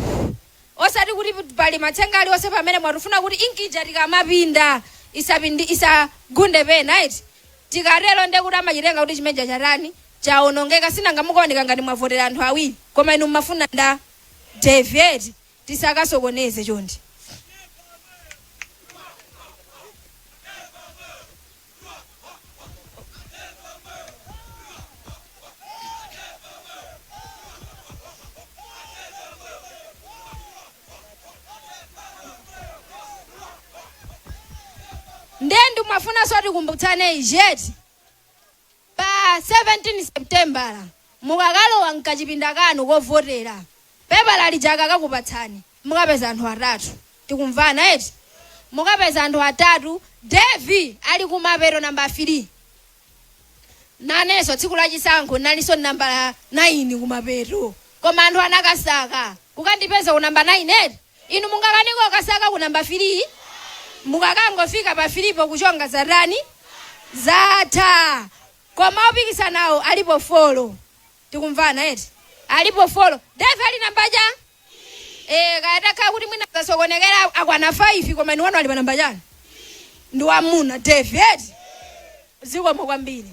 osati kuti pali matsenga aliwonse pamene mwatifuna kuti inki ija tikamapinda isapindi, isagunde pena eti. Tikatero ndekuti amachitenga kuti chimeja chatani? Chawonongeka. Sinanga mukuoneka ngati mwavotera anthu awiri, koma inu mmafuna nda David. Tisakasokoneze chondi. Ndiye ndimafunanso tikumbutsane ichi eti, pa 17 Septembala mukakalowa mkachipinda kanu kovotera, pepala lija akakakupatsani, mukapeza anthu atatu. Tikumvana eti? Mukapeza anthu atatu. Devi ali kumapeto, namba 3. Nanenso tsiku lachisankho nalinso namba 9 kumapeto, koma anthu anakasaka kukandipeza ku namba 9 eti. Inu mungakaniko kasaka ku namba 3? Mukakangofika pa 3 po kuchonga, zatani? Zatha. Koma opikisanawo alipo 4. Tikumvana eti? Alipo 4. Devi ali namba cha kaya takhala kuti mwina zasokonekera, akwana 5, koma inu wanu ali pa namba chani? Ndi wamuna Devi eti. Zikomo kwambiri.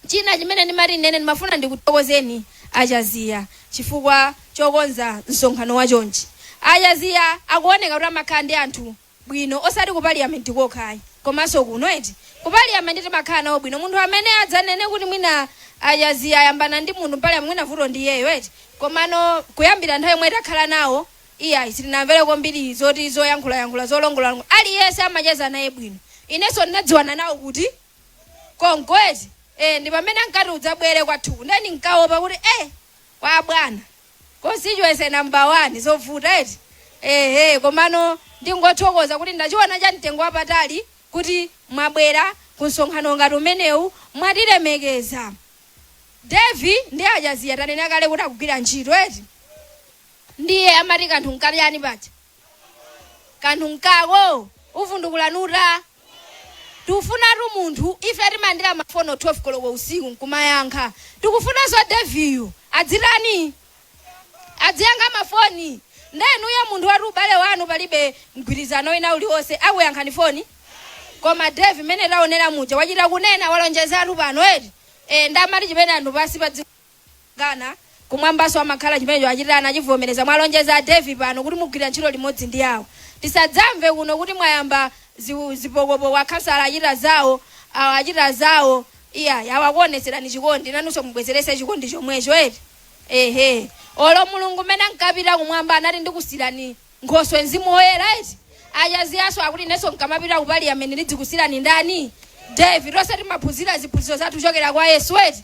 China chimene ndimati nene, ndimafuna ndikuthokozeni Achaziya chifukwa chokonza msonkhano wachonchi. Achaziya akuoneka kuti amakhala ndi anthu bwino, osati ku parliament kokha ayi, komanso kuno eti. Ku parliament timakhala nawo bwino. Munthu amene adzanene kuti mwina Achaziya ayambana ndi munthu mpaliamenti, mwina vuto ndi iyeyo eti. Komano kuyambira nthawi yomwe takhala nawo, iyayi, sitinamvere kwambiri zoti zoyankhulayankhula, zolongolola. Aliyense amacheza naye bwino. Inenso ndinadziwana nawo kuti konko eti. Ndi pamene ankati udzabwere kwathuku, ndiye ndinkaopa kuti kwa bwana constituency number 1 zovuta eti. Ehe, komano ndingothokoza kuti ndachiona cha mtengo wapatali kuti mwabwera ku msonkhano ngati umenewu, mwatilemekeza. Devi ndi Achaziya tanena kale kuti akugwira ntchito eti. Ndiye amati kanthu nkachani paja? Kanthu nkako uvundukula nuta. Tikufunatu munthu, ife timalandira mafono 12 koloko usiku nkumayankha. Tikufunanso Deviyu adzitani? Adziyankha mafoni. Nde inuyo munthu woti ubale wanu palibe mgwirizano wina uliwonse, akuyankhani foni? Koma Devi mmene taonera muja, wachita kunena, walonjezatu pano eti. Ndamati chimene anthu pansi pa dziko gana, kumwambanso amakhala chimenecho achitana achivomereza. Mwalonjeza a Devi pano kuti mugwira ntchito limodzi ndi awo. Tisadzamve kuno kuti mwayamba zipokopoko, akhansala achita zawo, awo achita zawo. Iyayi, awo akuonetserani chikondi, nanunso mubwezerese chikondi chomwecho eti. Ehe, olo Mulungu mmene ankapita kumwamba anati ndikusiyirani nkhoswe Mzimu Woyera eti. Achaziyaso akuti inenso nkamapita ku parliament ndidzikusiyirani ndani? David. Tonse timaphunzira ziphunzitso zathu kuchokera kwa Yesu eti.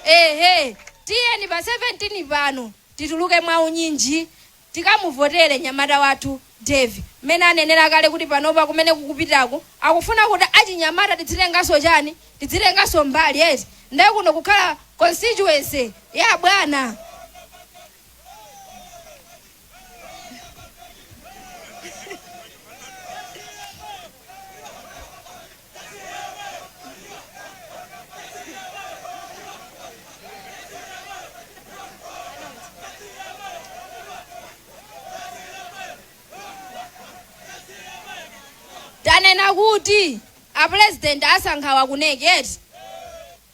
Ehe, tiyeni pa 17 pano tituluke mwaunyinji, tikamuvotere nyamata wathu Devi. Mmene anenera kale kuti panopa kumene kukupitaku akufuna kuti achinyamata tidzitenganso chani? Tidzitenganso mbali eti. Ndiye kuno kukhala constituency ya bwana. Akuti a president asankhawa ku NEC eti?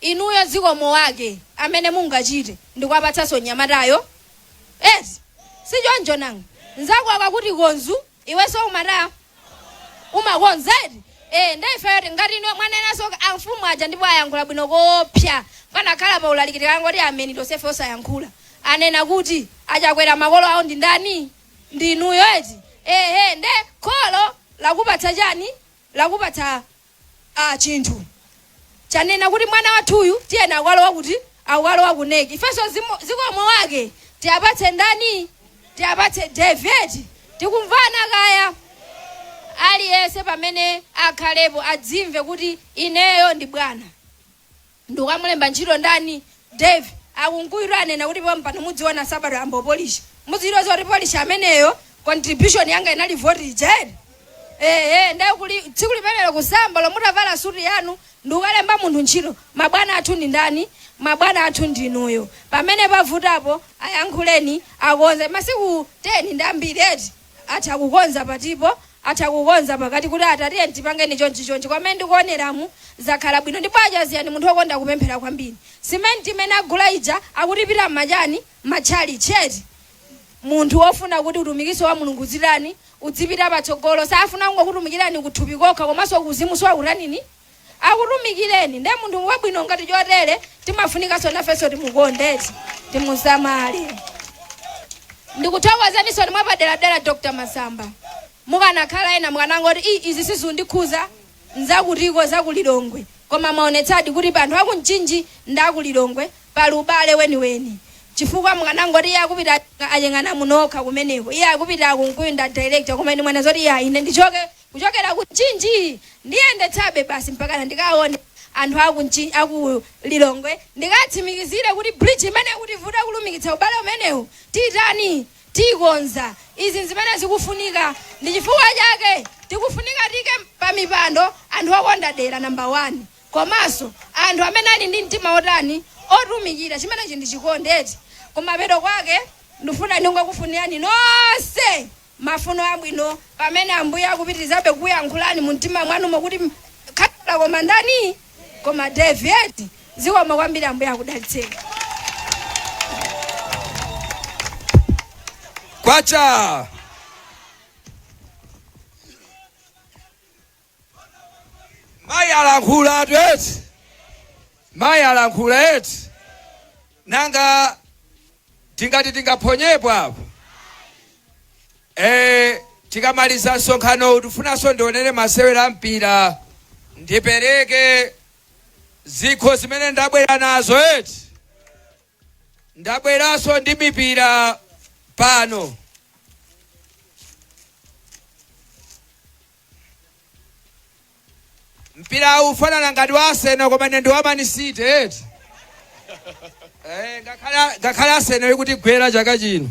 Inuyo zikomo wake amene mungachite ndikuwapatsanso mnyamatayo eti? Sichoncho nanga? Nzako akakuti konzu iwenso umata umakonza eti? Eh, nde ifeyo ngati inu mwanenanso amfumu aja ndipo ayankhula bwino koopsa panakhala pa ulaliki tikangoti ameni tonsefe osayankhula anena kuti achakwera makolo awo ndi ndani ndi inuyo eti ehe nde kholo lakupatsa chani lakupatsa ah, chinthu chanena kuti mwana wathuyu tiyeni akukalowa kuti akukalowa ku NEC ifenso zikomo wake tiapatse ndani tiapatse David tikumvana kaya aliyense pamene akhalepo adzimve kuti ineyo ndi bwana ndikukamulemba ntchito ndani Dave akunkuyu anena kuti pompano mudziona nsapato ambopolisha mudziwa zoti polisha ameneyo contribution yanga inali voti ija eti ehe nde kuli tsiku limenelo kusamba lomutavala suti yanu ndikukalemba munthu ntchito mabwana athu ndi ndani mabwana athu ndinuyo pamene pavutapo ayankhuleni akonze masiku 10 ndi ambiri eti atha kukonza patipo atha kukonza pakati kuti atatiyeni tipangeni chonchi chonchi kwamene ndikuoneramu zakhala bwino ndipo achaziya ndi munthu wokonda kupemphera kwambiri simenti imene agula ija akutipita mmachani matchalitchi eti munthu wofuna kuti utumikiso wa mulungu uzitani udzipita patsogolo safuna kungokutumikirani kuthupi kokha komanso kuuzimu akutanini akutumikireni nde munthu wabwino ngati chotere timafunikanso nafenso timukonde eti timusamale ndikuthokozeninso mwapaderadera dr masamba mukanakhala ena mukanangoti i izi sizundikhuza nzakutiko zakulilongwe koma mwaonetsadi kuti anthu akumchinji ndi akulilongwe pali ubale weniweni chifukwa mukanangoti iye akupita achengana munokha kumeneko iye akupita akunkuyu nda director koma ine mwana zoti iya ine ndichoke kuchokera ku Mchinji ndiyendetsabe basi mpakana ndikaone anthu aku Mchinji aku Lilongwe ndikatsimikizire kuti bridge imene ikutivuta kulumikitsa ubale umenewu titani tikonza izi zimene zikufunika ndi chifukwa chake tikufunika tike pa mipando anthu okonda dera number 1 komanso anthu amene ali ndi mtima otani otumikira chimenechi ndi chikondi eti kumapeto kwake ndifuna ndingokufunirani nonse mafuno abwino pamene ambuye akupitirizabe kuyankhulani mu mtima mwanumo kuti khala koma ndani koma David zikomo kwambiri ambuye akudalitseni Kwacha! Mayi alankhula atu eti. Mayi alankhula eti. Nanga tingati tingaphonyepo apo. Eh, tikamaliza msonkhano tifunanso ndionere masewera a mpira ndipereke zikho zimene ndabwera nazo eti. Ndabweranso ndi mipira pano. Mpira ufanana ngati wa Arsenal koma ine ndi wa Man City eti. Eh, ngakhale ngakhale Arsenal ikutigwera chaka chino.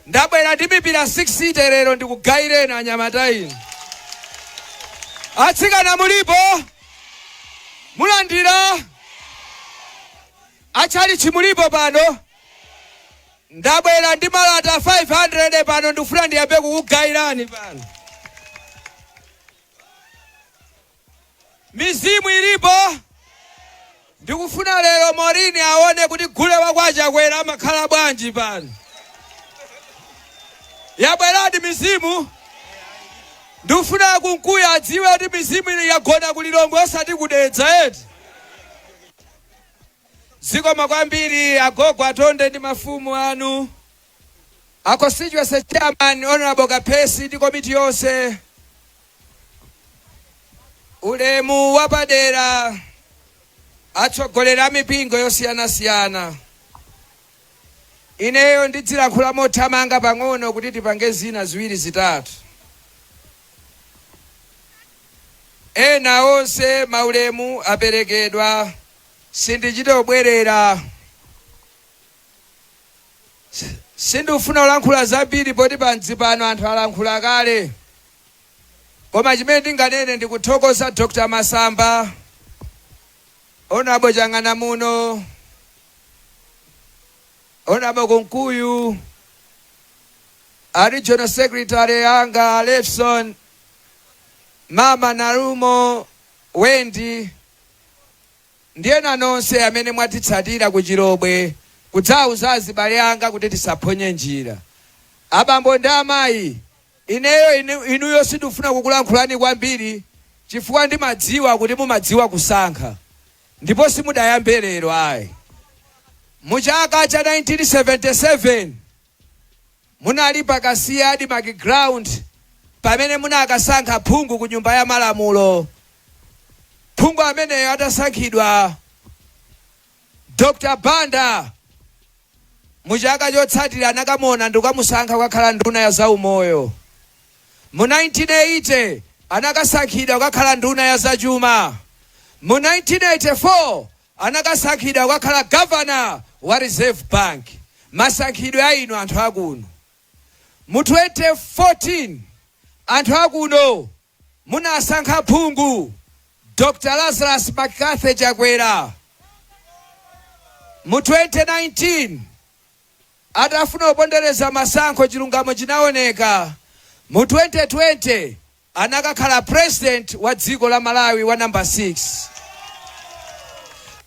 Ndabwera ndi mipira 60 lero ndikugayireni anyamata inu. Atsikana mulipo? Mulandira? Atchalitchi mulipo pano? Ndabwera ndi malata 500 pano ndikufuna ndiyambe kukugayirani pano. Mizimu ilipo? Ndikufuna lero Morini aone kuti gule wa kwa Chakwera amakhala bwanji pano. Yabweradi mizimu? Ndikufuna Kunkuyu adziwe kuti mizimu ili yagona ku Lilongwe osati ku Dedza eti. Zikomo kwambiri agogo atonde ndi mafumu anu a constituency chairman honorable Kaphesi ndi komiti yonse ulemu wapadera atsogoleri a mipingo yosiyanasiyana ineyo ndidzilankhula mothamanga pang'ono kuti tipange zina ziwiri zitatu Ena onse maulemu aperekedwa sindichita kubwerera. Sindikufuna kulankhula zambiri poti pamudzi pano anthu alankhula kale. Koma chimene ndinganene ndikuthokoza Dr. Masamba, Honourable Chang'anamuno, Honourable Kunkuyu, a Regional Secretary anga a Lefson. Mama Nalumo, Wendy ndi ena nonse amene mwatitsatira ku Chilobwe kudzauza azibale anga kuti tisaphonye njira. Abambo ndi amayi, ineyo inuyo sindikufuna kukulankhulani kwambiri chifukwa ndimadziwa kuti mumadziwa kusankha ndipo simudayambe lero ayi. Mu chaka cha 1977 munali pa Kasiya Admarc ground pamene munakasankha phungu ku Nyumba ya Malamulo. Phungu ameneyo atasankhidwa, Dr Banda, mu chaka chotsatira anakamuona ndikukamusankha kukakhala nduna ya zaumoyo. Mu 1980 anakasankhidwa kukakhala nduna ya zachuma. Mu 1984 anakasankhidwa kukakhala governor wa Reserve Bank. Masankhidwe a inu anthu akuno. Mu 2014 anthu akuno munasankha phungu Dr Lazarus McCarthy Chakwera. Mu 2019 atafuna kupondereza masankho chilungamo chinaoneka. Mu 2020 anakakhala president wa dziko la Malawi wa number 6.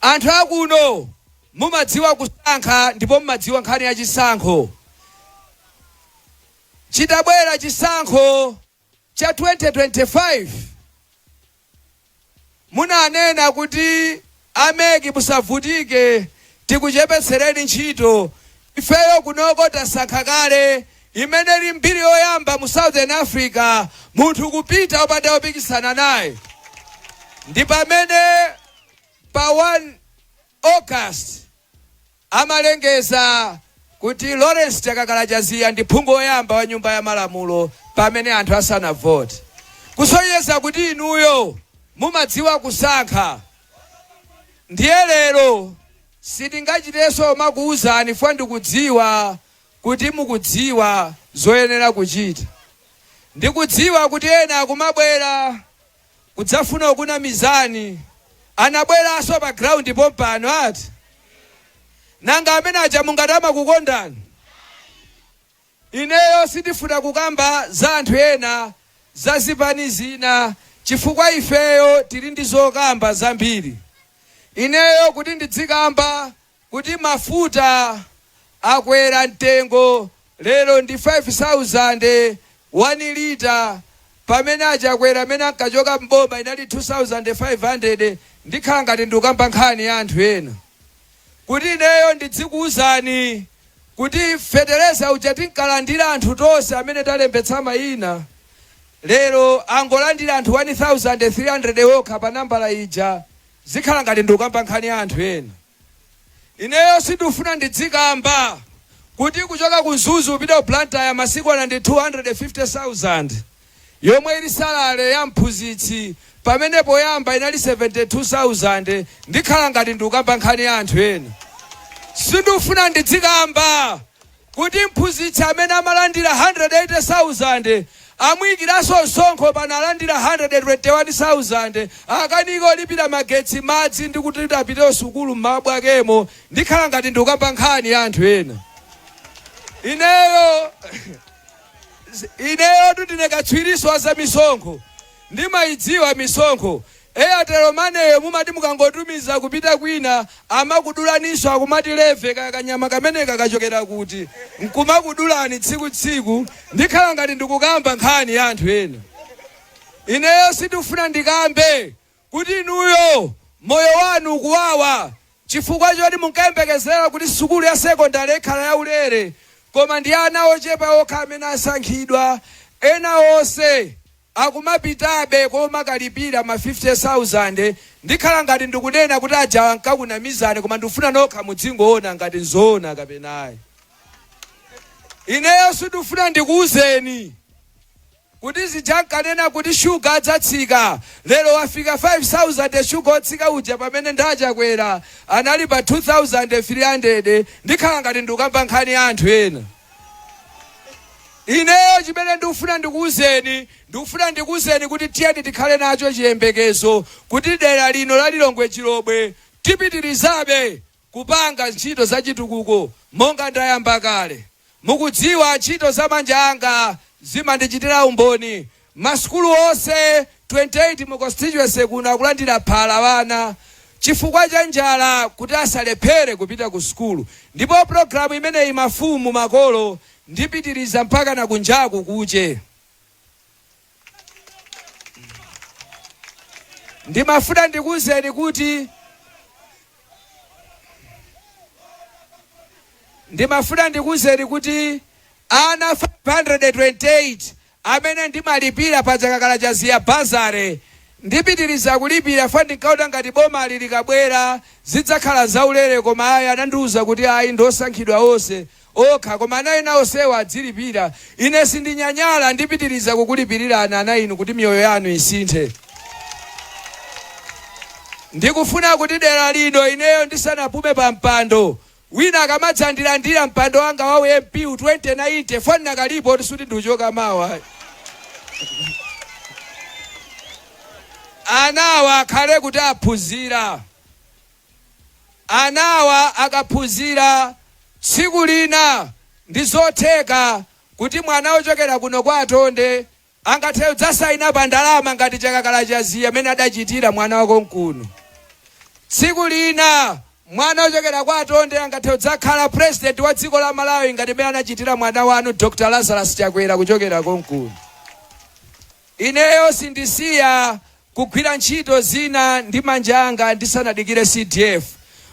Anthu akuno mumadziwa kusankha ndipo mumadziwa nkhani ya chisankho. Chitabwera chisankho cha 2025 munanena kuti a MEC musavutike, tikuchepetsereni ntchito, ifeyo kunoko tasankha kale, imene ili mbiri yoyamba mu Southern Africa munthu kupita opanda opikisana naye. Ndi pamene pa 1 August amalengeza kuti Lawrence Chakakala Chaziya ndi phungu woyamba wa Nyumba ya Malamulo pamene anthu asanavote, kusonyeza kuti inuyo mumadziwa kusankha. Ndiye lero sitingachitenso kumakuuzani chifukwa ndikudziwa kuti mukudziwa zoyenera kuchita. Ndikudziwa kuti ena akumabwera kudzafuna kukunamizani. Anabweranso pa ground pompano ati? Nanga amene aja mungati amakukondani? Ineyo sindifuna kukamba za anthu ena za zipani zina chifukwa ifeyo tili ndi zokamba zambiri. Ineyo kuti ndidzikamba kuti mafuta akwera mtengo lero ndi 5000 1 litre pamene a Chakwera mene ankachoka m'boma inali 2500, ndikhala ngati ndikukamba nkhani ya anthu ena. Kuti ineyo ndidzikuuzani kuti fetereza uja tinkalandira anthu tonse amene talembetsa mayina, lero angolandira anthu 1300 okha pa nambala ija, zikhala ngati ndikukamba nkhani ya anthu ena. Ineyo sindikufuna ndidzikamba kuti kuchoka ku Mzuzu kupita ku Blantyre masiku ano ndi 250,000 yomwe ili salary ya mphunzitsi pamene poyamba inali 72,000, ndikhala ngati ndikukamba nkhani ya anthu ena. Sindikufuna ndidzikamba kuti mphunzitsi amene amalandira 180,000 amuikiranso msonkho pano alandira 121,000, akanika kulipira magetsi, madzi ndi kuti apite kusukulu mmawa mwakemo, ndikhala ngati ndikukamba nkhani ya anthu ena. Ineyo ineyotu ndine katswirinso wa za misonkho, ndimayidziwa misonkho. Airtel Money mumati mukangotumiza kupita kwina amakudulaninso, akumati levy, kaya kanyama kameneka kachokera kuti, nkumakudulani tsiku tsiku, ndikhala ngati ndikukamba nkhani ya anthu ena. Ineyo sindikufuna ndikambe kuti inuyo moyo wanu ukuwawa chifukwa choti munkayembekezera kuti sukulu ya sekondale ikhala yaulere, koma ndi ana ochepa okha amene asankhidwa, ena onse akumapitabe komakalipira ma 50,000, ndikhala ngati ndikunena kuti ajawa ankakunamizani, koma ndikufuna nokha mudzingoona ngati nzoona kapena ayi. Ineyo sindikufuna ndikuuzeni kuti zija ankanena kuti shuga adzatsika, lero wafika 5,000 shuga otsika uja pamene ndi a Chakwera anali pa 2,300, ndikhala ngati ndikukamba nkhani ya anthu ena. Ineyo chimene ndikufuna ndikuuzeni, ndikufuna ndikuuzeni kuti tiyeni tikhale nacho chiyembekezo kuti dera lino la Lilongwe Chilobwe tipitirizabe kupanga ntchito za chitukuko monga ndayamba kale. Mukudziwa ntchito za manja anga zimandichitira umboni. Masukulu onse 528 mu constituency kuno akulandira phala wana chifukwa cha njala kuti asalephere kupita ku sukulu. Ndipo pulogalamu imeneyi mafumu, makolo, ndipitiriza mpaka na kunjaku kuche. Ndimafuna ndikuwuzeni kuti ndimafuna ndikuwuzeni kuti ana 528 amene ndimalipira pa Chakakala Chaziya bursary ndipitiriza kulipira fa ndinkaona ngati bomali likabwera zidzakhala zaulere, koma ayi, anandiwuza kuti ayi, ndosankhidwa onse okha, koma ana ena onsewa adzilipira. Ine sindinyanyala, ndipitiriza kukulipirirani ana inu kuti miyoyo yanu isinthe. Ndikufuna kuti dera lino ineyo ndisanapume pa mpando, wina akamadzandilandira mpando wanga wa MP 2090 foni nakalipo kuti suti ndiuchoka mawa, anawa akhale kuti aphunzira. Anawa akaphunzira, tsiku lina ndi zotheka kuti mwana wochokera kuno kwa Atonde angathe kudzasaina pa ndalama ngati Chakakala Chaziya amene adachitira mwana wakonkuno. Tsiku lina mwana wochokera kwa Atonde angathe kudzakhala president wa dziko la Malawi ngati mmene anachitira mwana wanu Dr Lazarus Chakwera kuchokera konkuno. Ineyo sindisiya kugwira ntchito zina ndi manja anga ndisanadikire CDF.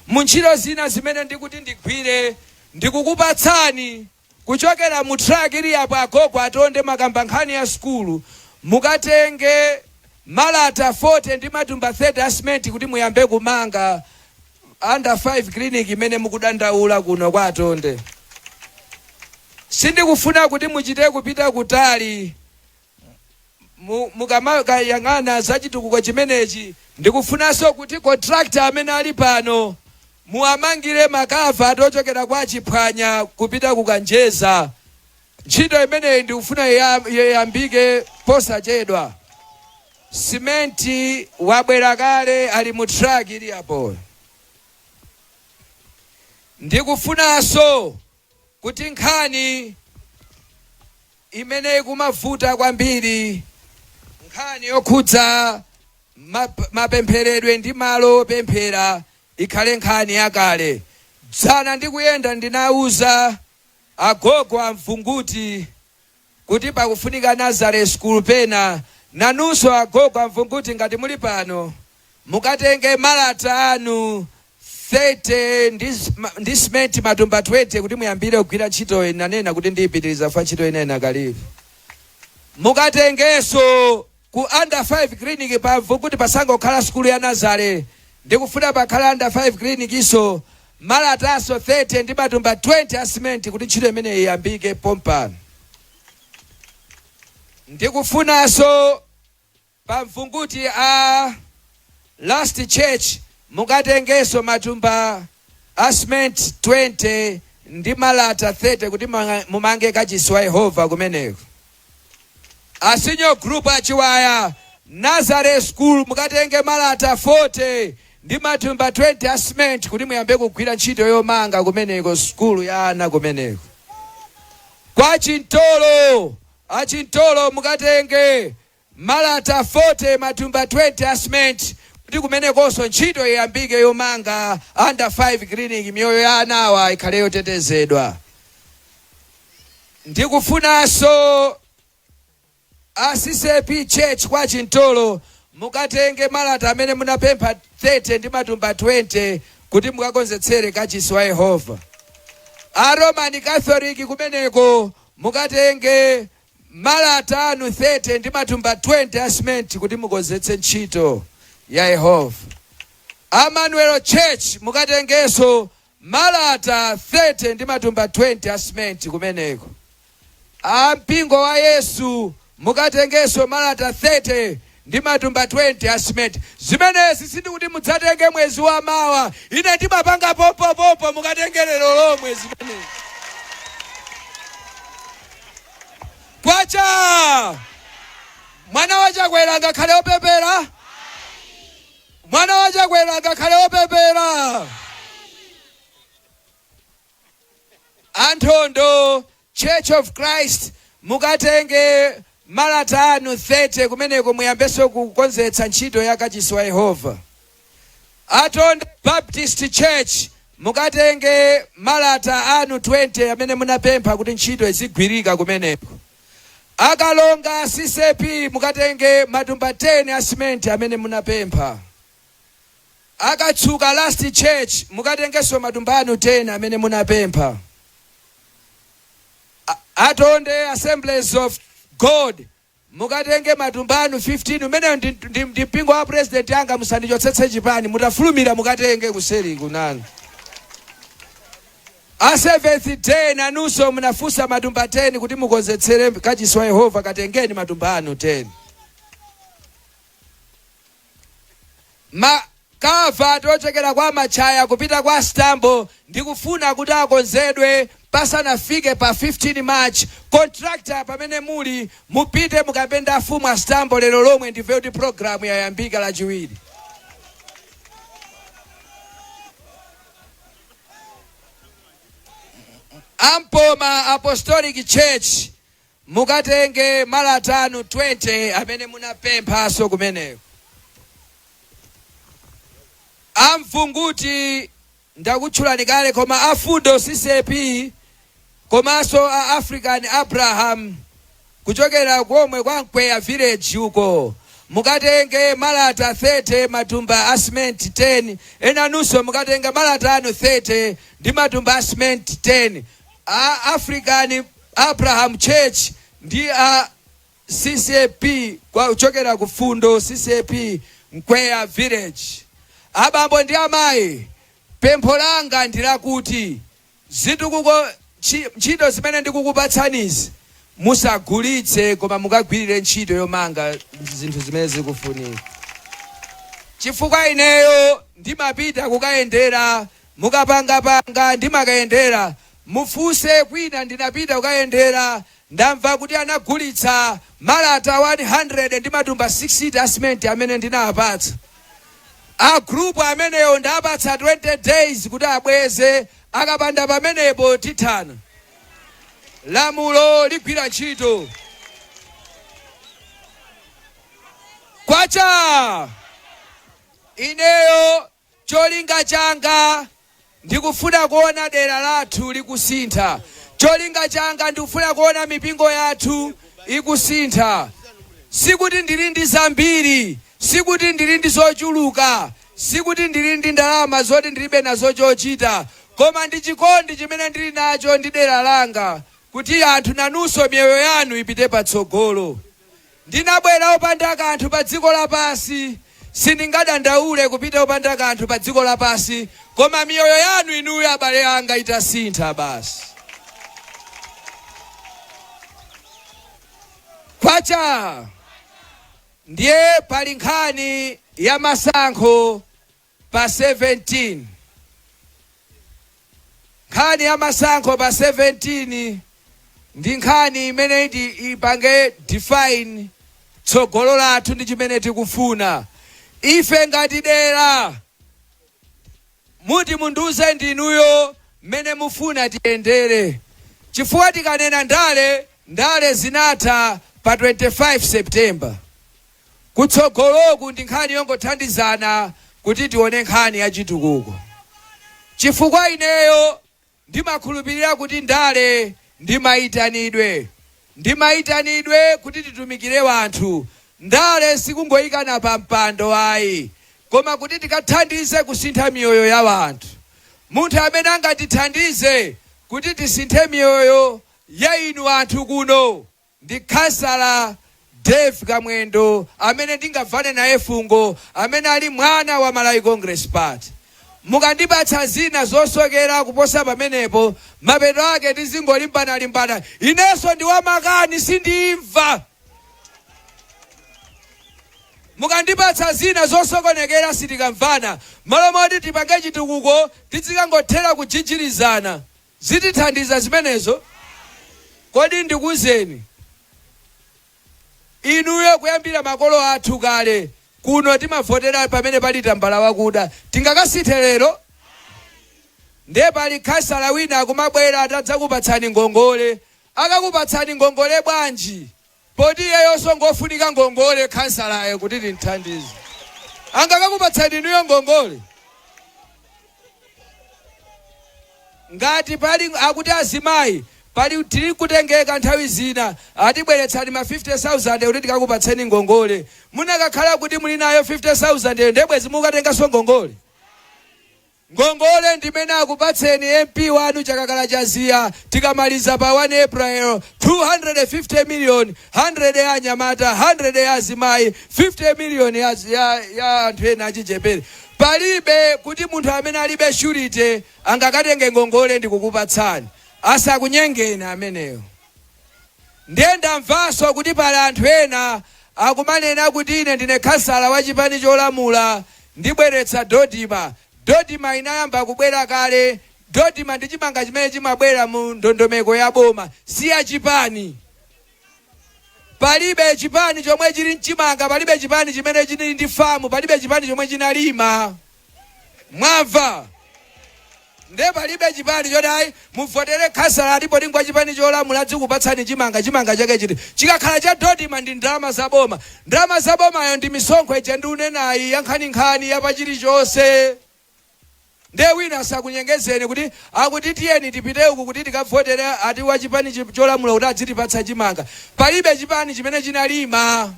Mu ntchito zina zimene ndikuti ndigwire, ndikukupatsani kuchokera mu truck ili apo, agogo Atonde, makamba nkhani ya sukulu, mukatenge malata 40 ndi matumba 30 a simenti kuti muyambe kumanga under 5 clinic imene mukudandaula kuno kwa Atonde. Sindikufuna kuti muchite kupita kutali mukamakayang'ana za chitukuko chimenechi. Ndikufunanso kuti contractor amene ali pano muwamangire maculvert ochokera kwa Chiphwanya kupita ku Kanjeza. Ntchito imeneyi ndikufuna iyambike posachedwa. Simenti wabwera kale, ali mu truck ili apo. Ndikufunanso kuti nkhani imene ikumavuta kwambiri, nkhani yokhudza mapempheredwe ndi malo opemphera, ikhale nkhani yakale. Dzana ndikuyenda ndinauza agogo a Mvunguti kuti pakufunika nursery school pena. Nanunso agogo a Mvunguti, ngati muli pano, mukatenge malata anu 30 ndi simenti matumba 20 kuti muyambire kugwira ntchitoyi. Nanena kuti ndiyipitiriza fa ntchito ina inakalipo. Mukatengenso ku under 5 clinic pa Mvunguti, pasangokhala sukulu ya nursery, ndikufuna pakhale under 5 clinic iso, malataso 30 ndi matumba 20 a simenti kuti ntchito imeneyi iyambike pompano. Ndikufunanso pa Mvunguti a Last Church mukatengenso matumba a cement 20 ndi malata 30 kuti mumange kachisi wa Yehova kumeneko. A senior group Achiwaya, Nazareth School mukatenge malata 40 ndi matumba 20 a cement kuti muyambe kugwira ntchito yomanga kumeneko sukulu ya ana kumeneko. Kwa Chintolo, Achintolo, mukatenge malata 40, matumba 20 a cement kuti kumenekonso ntchito iyambike yomanga under 5 clinic, miyoyo ya anawa ikhale yotetezedwa. Ndikufunanso a CCAP Church kwa Chintolo mukatenge malata amene munapempha 30 ndi matumba 20 kuti mukakonzetsere kachisi wa Yehova. A Roman Catholic kumeneko mukatenge malata anu 30 ndi matumba 20 a cement kuti mukonzetse ntchito ya Yehova. A Manuel Church mukatengenso malata 30 ndi matumba 20 a cement kumeneko. A Mpingo wa Yesu mukatengenso malata 30 ndi matumba 20 a cement. Zimenezi sindikuti mudzatenge mwezi wa mawa, ine ndimapanga pompopompo, mukatenge lero lomwe zimenezi. Kwacha! Mwana wa Chakwera ngakhale opepera? Mwana wa Chakwera ngakhale opepera? Anthondo Church of Christ mukatenge malata anu 30 kumeneko muyambenso kukonzetsa ntchito ya kachisi wa Yehova. A Tonde Baptist Church mukatenge malata anu 20 amene munapempha kuti ntchito izigwirika kumeneko. A Kalonga ccap mukatenge matumba 10 a simenti amene munapempha. A Katsuka Last Church mukatengenso matumba anu 10 amene munapempha. A Tonde Assemblies of God mukatenge matumba anu 15 umeneyo ndi, ndi, ndi mpingo wa president anga musandichotsetse chipani mutafulumira mukatenge kuseri kunanu. A Seventh Day nanunso munafunsa matumba 10 kuti mukonzetsere kachisi wa Yehova katengeni matumba anu 10. Ma kalavati ochokera kwa Matchaya kupita kwa Stambo ndikufuna kuti akonzedwe pasanafike pa 15 March. Contractor pamene muli mupite mukapende afumu a Stambo lero lomwe ndimve kuti program yayambika lachiwiri. A Mpoma Apostolic Church Mukatenge malata anu 20 amene munapemphanso kumeneko. A Mvunguti ndakutchulani kale koma a Fundo ccap komanso a African Abraham kuchokera komwe kwa Mkweya village uko mukatenge malata 30 matumba a cement 10 enanunso mukatenge malata anu 30 ndi matumba a cement 10 a African Abraham Church ndi a ccap kuchokera ku Fundo ccap Mkweya Village. Abambo ndi amayi, pempho langa ndi lakuti zitukuko ntchito zimene ndikukupatsanizi musagulitse koma mukagwirire ntchito yomanga zinthu zimene zikufunika. Chifukwa ineyo ndimapita kukayendera Mukapangapanga ndimakayendera mufunse kwina ndinapita kukayendera ndamva kuti anagulitsa malata 100 ndi matumba 60 a cement amene ndinawapatsa. A group amenewo ndapatsa 20 days kuti abweze akapanda pamenepo tithana. Lamulo ligwira ntchito. Kwacha! Ineyo Cholinga changa ndikufuna kuona dera lathu likusintha. Cholinga changa ndikufuna kuona mipingo yathu ikusintha. Sikuti ndili ndi zambiri, sikuti ndili ndi zochuluka, sikuti ndili ndi ndalama zoti ndilibe nazo chochita, koma ndi chikondi chimene ndili nacho ndi dera langa kuti anthu nanunso miyoyo yanu ipite patsogolo. Ndinabwera opanda kanthu pa dziko lapansi, sindingadandaule kupita opanda kanthu pa dziko lapansi, koma miyoyo yanu inuyo abale anga itasintha basi. Kwacha! Ndiye pali nkhani ya masankho pa 17. Nkhani ya masankho pa 17 ndi nkhani imene iti ipange define tsogolo lathu ndi chimene tikufuna ife ngati dera. Muti mundiuze ndinuyo mmene mufuna tiyendere, chifukwa tikanena ndale, ndale zinatha pa 25 September. Kutsogoloku ndi nkhani yongothandizana kuti tione nkhani ya chitukuko chifukwa ineyo ndimakhulupilira kuti ndale ndi maitanidwe. Ndi maitanidwe kuti titumikire wanthu. Ndale sikungoikana pa mpando ayi koma kuti tikathandize kusintha miyoyo ya wanthu. Munthu amene angatithandize kuti tisinthe miyoyo ya inu anthu kuno Ndi khansala Dave Kamwendo amene ndingavane naye fungo amene ali mwana wa Malawi Congress Party. Mukandipatsa zina zosokera kuposa pamenepo mapeto ake tizingolimbana-limbana. Inenso ndi wamakani sindimva. Mukandipatsa zina zosokonekera sitikamvana. Malo moti tipange chitukuko tidzikangothera kujijirizana. Zitithandiza zimenezo? Kodi ndikuuzeni inuyo, kuyambira makolo athu kale kuno timavotera pamene pali tambala wakuda. Tingakasinthe lero? Ndiye pali khansala wina akumabwera atadzakupatsani ngongole. Akakupatsani ngongole bwanji? Poti iyeyonso ngofunika ngongole khansalayo kuti timthandize. Angakakupatsani inuyo ngongole? Ngati pali akuti azimayi pali tili kutengeka nthawi zina ati bweretsani ma 50,000 kuti tikakupatseni ngongole. Munakakhala kuti muli nayo 50,000 yo ndiye bwezi mukatenganso ngongole? Ngongole ndimene akupatseni MP wanu Chakakala Chaziya tikamaliza pa 1 April 250 million, 100 ya anyamata, 100 ya azimayi, 50 million ya, ya, ya anthu ena achichepere. Palibe kuti munthu amene alibe surety angakatenge ngongole ndikukupatsani. Asakunyengeni ameneyo. Ndiye ndamvanso kuti pali anthu ena akumanena kuti ine ndine khansala wa chipani cholamula ndibweretsa Dodima. Dodima inayamba kubwera kale. Dodima ndi chimanga chimene chimabwera mu ndondomeko ya boma, si ya chipani. Palibe chipani chomwe chili nchimanga, palibe chipani chimene chili ndi famu, palibe chipani chomwe chinalima. Mwamva? Nde palibe chipani choti ayi muvotere khansala ati poti ngwa chipani cholamula adzikupatsani chimanga, chimanga chake chiti? Chikakhala cha Dodima ndi ndalama za boma. Ndalama za bomayo ndi misonkho ija ndikunenayi ya nkhaninkhani ya pa chilichonse. Nde wina asakunyengezeni kuti akuti tiyeni tipite uku kuti tikavotere ati wa chipani cholamula kuti adzitipatsa chimanga. Palibe chipani chimene chinalima.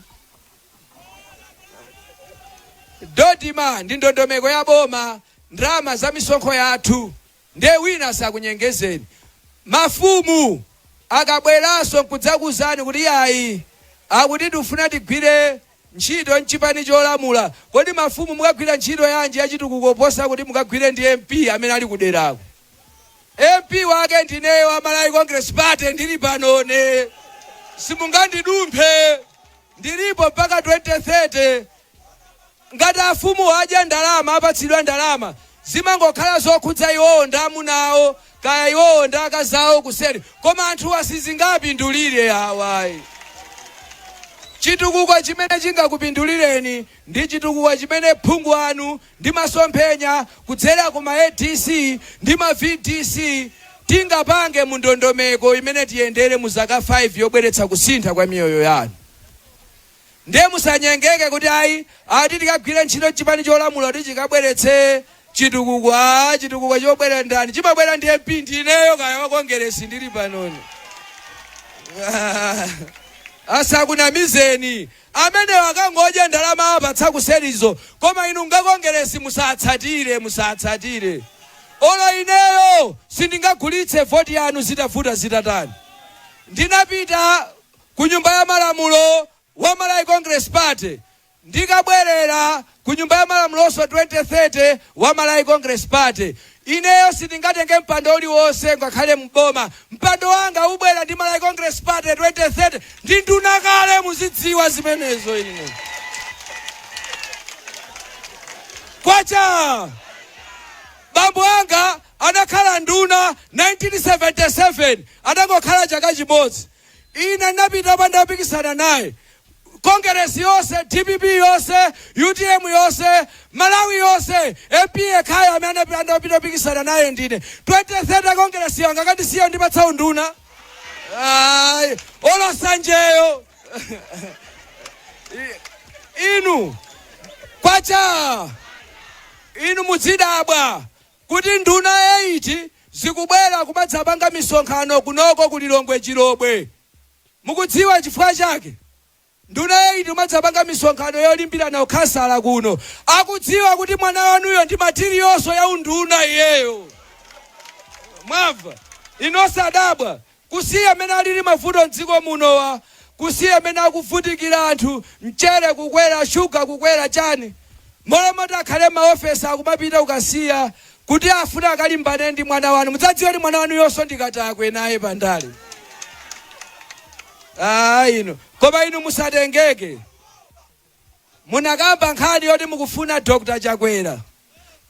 Dodima ndi ndondomeko ya boma, ndalama za misonkho yathu. Ndiye wina asakunyengezeni. Mafumu akabweranso nkudzakuuzani kuti iyayi akuti tikufuna tigwire ntchito nchipani cholamula, kodi mafumu mukagwira ntchito yanji yachitukuko kuposa kuti mukagwire ndi MP amene ali kuderako? MP wake ndineyo wa Malawi Congress Party ndili panone. Simungandidumphe. Ndilipo mpaka 2030. Ngati afumu adya ndalama, apatsidwa ndalama, zimangokhala zokhudza iwowo ndi amuna awo, kaya iwowo ndi akazi awo kuseri, koma anthuwa sizingapindulire awa ayi. Chitukuko chimene chingakupindulireni ndi chitukuko chimene phungu wanu ndi masomphenya kudzera ku ma ADC ndi ma VDC tingapange mu ndondomeko imene tiyendere mu zaka 5 yobweretsa kusintha kwa miyoyo yanu. Ndiye musanyengeke kuti ayi ati tikagwire ntchito chipani cholamula kuti chikabweretse chitukuko. Aaa chitukuko chobwera ndani? Chimabwera ndi MP ndineyo kaya wa Kongeresi ndili panoni. Asakunamizeni. Amenewo akangodya ndalama awapatsa kuserizo koma inu nga Kongeresi musatsatire musatsatire. Olo ineyo sindingagulitse voti yanu zitavuta zitatani. Ndinapita ku nyumba ya malamulo wa Malawi Congress Party ndikabwerera ku nyumba ya malamulonso 2030 wa Malawi Congress Party. Ineyo sindingatenge mpando uliwonse ngakhale m'boma. Mpando wanga ubwera ndi Malawi Congress Party 2030 ndi nduna kale muzidziwa zimenezo inu. Kwacha! Bambo anga anakhala nduna 1977 anangokhala chaka chimodzi. Ine ndinapita opanda opikisana naye. Kongeresi yonse, dpp yonse, utm yonse, Malawi yonse, MP yekhayo amene anapita opikisana naye ndine. 2030 Kongeresiyo angakandisiye kundipatsa unduna? Ayi, olo sanjeyo. Inu kwacha! Inu mudzidabwa kuti nduna 8 zikubwera kumadzapanga misonkhano kunoko ku Lilongwe Chilobwe. Mukudziwa chifukwa chake? Nduna 8 kumadzapanga misonkhano yolimbirana ukhansala kuno. Akudziwa kuti mwana wanuyo ndi materialso ya unduna iyeyo. Mwamva? Inu osadabwa. Kusiya mmene alili mavuto mdziko munowa, kusiya mmene akuvutikira anthu, mchere kukwera, sugar kukwera, chani. Mmalo moti akhale mmaofesi akumapita ku Kasiya kuti afuna akalimbane ndi mwana wanu. Mudzadziwe kuti mwana wanuyonso ndi katakwe naye pa ndale. Aaa inu. Koma inu musatengeke. Munakamba nkhani yoti mukufuna Dr Chakwera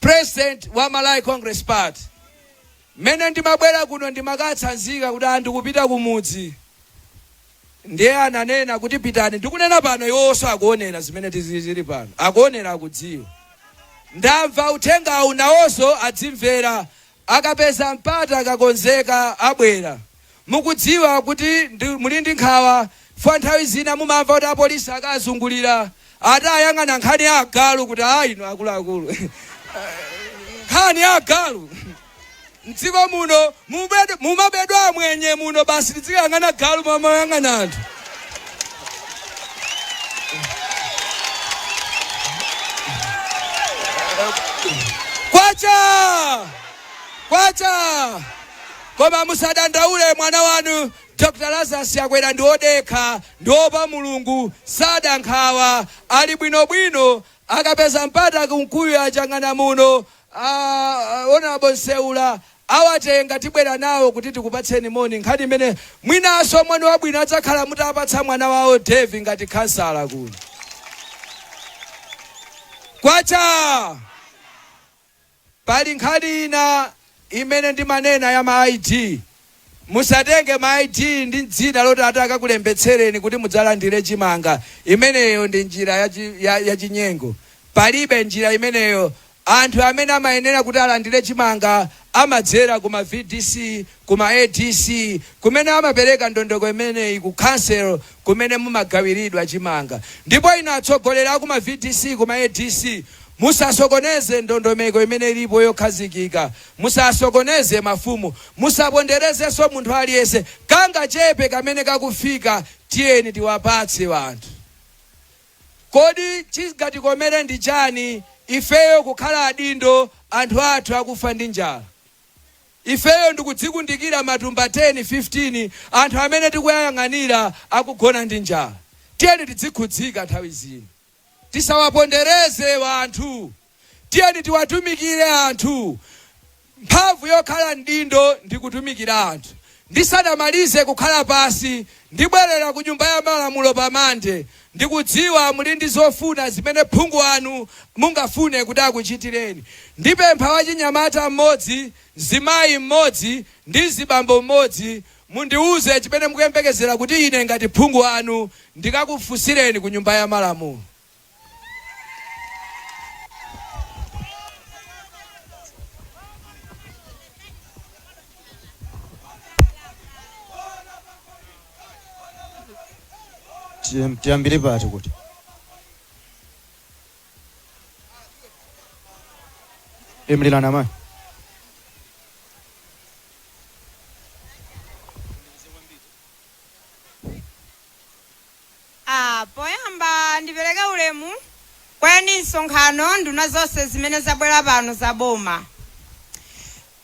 president wa Malawi Congress Party. Mmene ndimabwera kuno ndimakatsanzika kuti ah ndikupita kumudzi. Ndiye ananena kuti pitani. Ndikunena pano iwonso akuonera zimene tizili pano. Akuonera akudziwa. Ndamva uthengawu nawonso adzimvera. Akapeza mpata akakonzeka abwera. Mukudziwa kuti muli ndi nkhawa chifukwa nthawi zina mumamva kuti apolisi akazungulira ati ayang'ana nkhani ya agalu kuti ayi inu akuluakulu, nkhani ya agalu mdziko muno mumabedwa amwenye muno, basi tizikayang'ana galu mumayang'ana anthu. Kwacha! Kwacha! Koma musadandaule, mwana wanu Dr. Lazarus Chakwera ndi wodekha, ndi woopa Mulungu, sada nkhawa, ali bwinobwino. Akapeza mpata Kunkuyu achang'ana muno, Honorable Nseula awatenga, tibwera nawo kuti tikupatseni moni. Nkhani imene mwinanso moni wabwino adzakhala mutapatsa mwana wawo Davie ngati khansala kuno. Kwacha! Pali nkhani ina imene ndimanena ya ma ID. Musatenge ma ID ndi dzina loti ati akakulembetsereni kuti mudzalandire chimanga. Imeneyo ndi njira ya chinyengo. Palibe njira imeneyo. Anthu amene amayenera kuti alandire chimanga amadzera ku ma VDC, ku ma ADC kumene amapereka ndondomeko imeneyi ku council kumene mumagawiridwa chimanga. Ndipo inu atsogoleri aku ma VDC, ku ma ADC, musasokoneze ndondomeko imene ilipo yokhazikika. Musasokoneze mafumu. Musaponderezenso munthu aliyense. Kangachepe kamene kakufika tiyeni tiwapatse anthu. Kodi chingatikomere ndi chani ifeyo kukhala adindo anthu athu akufa ndi njala? Ifeyo ndikudzikundikira matumba 10, 15 anthu amene tikuwayang'anira akugona ndi njala. Tiyeni tidzikhudzika nthawi zina. Tisawapondereze anthu. Tiyeni tiwatumikire anthu. Mphamvu yokhala mdindo ndi kutumikira anthu. Ndisanamalize kukhala pansi, ndibwerera ku Nyumba ya Malamulo pa Mande. Ndikudziwa muli ndi zofuna zimene phungu wanu mungafune kuti akuchitireni. Ndipempha wachinyamata mmodzi, mzimayi mmodzi ndi mzibambo mmodzi mundiuze chimene mukuyembekezera kuti ine ngati phungu wanu ndikakufunsireni ku Nyumba ya Malamulo. Tiyambire pati kuti imlirana amayi? Ah, poyamba ndipereke ulemu kwa eni msonkhano, nduna zonse zimene zabwera pano za boma.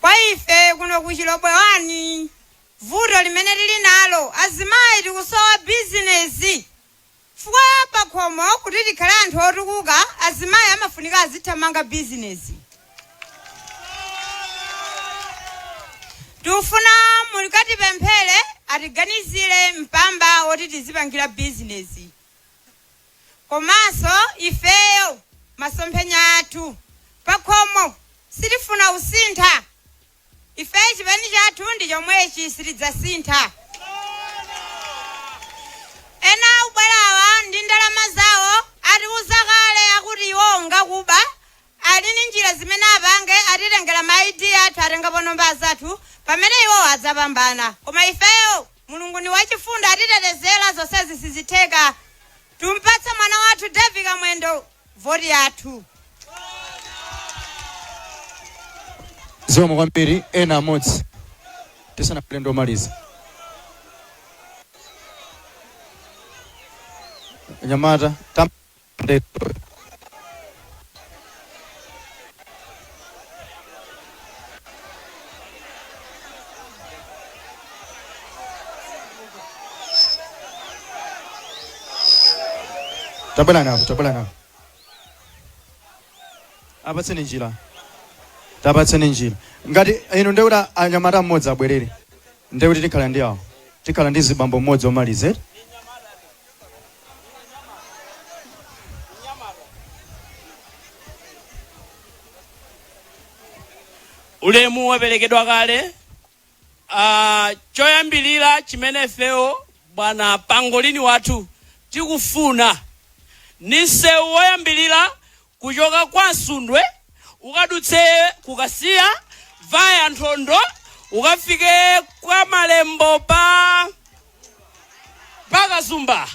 Kwa ife kuno ku Chilobwe 1, vuto limene tili nalo azimayi, tikusowa bizinesi. Chifukwa pakhomo kuti tikhale anthu otukuka, azimayi amafunika azithamanga bizinesi. Tikufuna mukatipemphere atiganizire mpamba woti tizipangira bizinesi. Komanso ifeyo masomphenya athu pakhomo sitifuna kusintha. Ifeyo chipani chathu ndi chomwechi, sitidzasintha. Ena akubwerawa ndi ndalama zawo atiuza kale akuti iwo ngakuba, ali ndi njira zimene apange, atitengera ma ID athu, atengapo nomba zathu pamene iwowo adzapambana. Koma ifeyo Mulungu ni wachifundo, atitetezera, zonsezi sizitheka. Tumpatse mwana wathu Davie Kamwendo voti yathu. Zikomo kwambiri. Ena amodzi tisanabwere ndomaliza. Nyamata tam Tabwerani apo, tabwerani apo. Apatseni njira, tapatseni njira. Ngati inu ndekuti anyamata mmodzi abwerere, ndekuti tikhala ndi awo, tikhala ndi zibambo mmodzi omaliza, eti? Ulemu waperekedwa kale. Choyambilira chimene ifeyo bwana pangolini wathu tikufuna ni msewu woyambilira kuchoka kwa Msundwe ukadutse ku Kasiya via Nthondo. ukafike kwa Malembo pa Kazumba.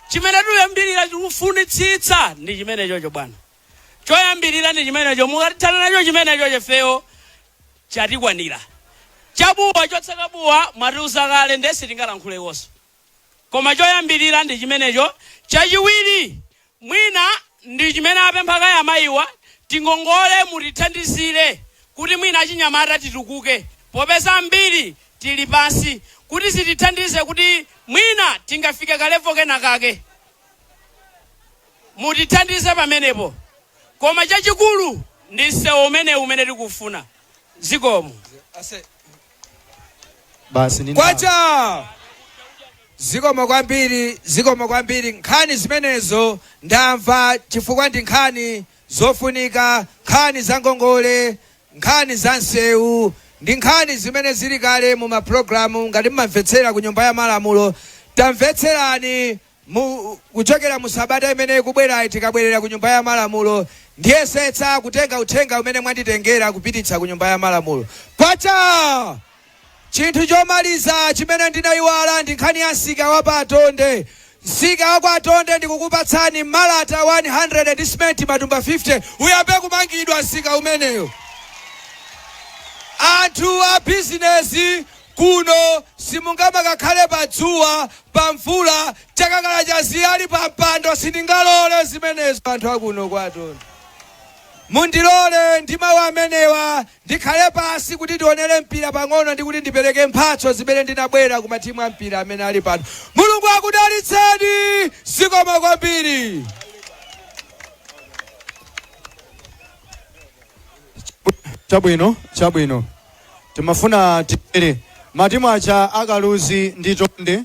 Chimene tikuyambirira, tikufunitsitsa ndi chimenechocho, bwana. Choyambirira ndi chimenecho. Mukatithana nacho chimenecho, chefeyo chatikwanira. Chabuwa chotseka buwa mwatiuza kale, ndesi tingalankhulekonso, koma choyambirira ndi chimenecho. Chachiwiri mwina ndi chimene apempha kaya amayiwa, tingongole mutithandizire kuti mwina achinyamata titukuke, popeza ambiri tili pansi, kuti zitithandize kuti mwina tingafike ka level kena kake. Mutithandize pamenepo. Koma chachikulu ndi msewu umenewu umene tikufuna. Zikomo. Basi ndi. Kwacha! Zikomo kwambiri, zikomo kwambiri. Nkhani zimenezo ndamva, chifukwa ndi nkhani zofunika. Nkhani za ngongole, nkhani za nsewu ndi nkhani zimene zili kale mu mapulogalamu. Ngati mmamvetsera ku Nyumba ya Malamulo, tamvetserani mu kuchokera mu sabata imene ikubwerayi, tikabwerera ku Nyumba ya Malamulo, ndiyesetsa kutenga uthenga umene mwanditengera kupititsa ku Nyumba ya Malamulo. Kwacha! Chinthu chomaliza chimene ndinayiwala ndi nkhani ya msika wa pa Atonde. Msika wa kwa Atonde, ndikukupatsani malata 100 ndi simenti matumba 50, uyambe kumangidwa msika umeneyo. Anthu a bizinesi kuno simungamakakhale pa dzuwa, pa mvula, Chakakala Chaziya ali pa mpando. Sindingalole zimenezo. Anthu akuno kwa Atonde, mundilole ndi mawu amenewa ndikhale pasi kuti tionere mpira pang'ono ndi kuti ndipereke mphatso zimene ndinabwera ku matimu a mpira amene ali pano. Mulungu akudalitseni. Zikomo kwambiri. Chabwino, chabwino. Timafuna titere matimu aja akaluzi ndi Tonde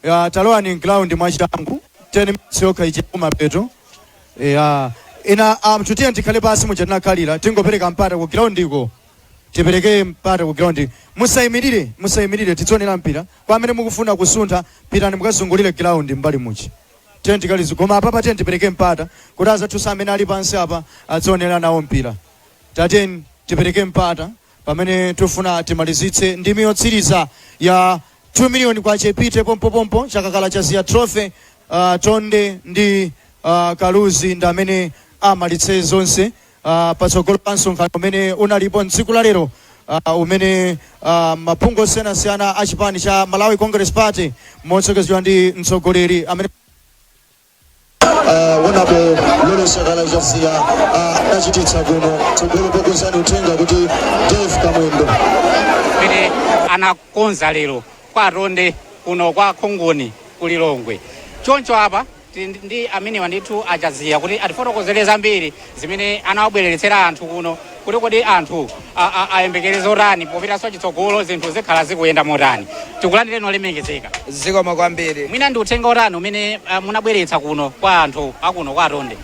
ya, talowani ground mwachangu, 10 minutes yokha iji kumapeto ya ina. Tutiye tikhale pasi muja tinakhalira, tingopereka mpata ku ground iko. Tipereke mpata ku ground. Musayimirire, musayimirire, tidzionera mpira. Kwa amene mukufuna kusuntha, pitani mukazungulire ground mbali muchi. Tiye tikalizi, koma apapa tiye tipereke mpata kuti azathusa amene ali pansi apa adzionera nawo mpira. Tatiyeni tipereke mpata pamene tifuna timalizitse ndimi yotsiriza ya 2 million kwacha ipite pompopompo, Chakakala Chaziya Trophy. Tonde ndi Kaluzi ndi amene amalitse zonse patsogolo pa msonkhano umene unalipo mtsiku la lero, umene maphungu osiyanasiyana a chipani cha Malawi Congress Party motsogozedwa ndi mtsogoleri amene Honorable Lawrence Chakala Chaziya anachititsa kuno tsogolo pokuuzani uthenga kuti Dave Kamwendo Imene anakonza lero kwa Tonde kuno kwa Khongoni ku Lilongwe. Choncho apa tili ndi amenewa ndithu aChaziya kuti atifotokozere zambiri zimene anawabweretsera anthu kuno, kuti kodi anthu ayembekere zotani popitanso chitsogolo, zinthu zikhala zikuyenda motani. Tikulandireni, olemekezeka. Zikomo kwambiri. Mwina ndi uthenga otani umene munabweretsa kuno kwa anthu akuno kwa Tonde?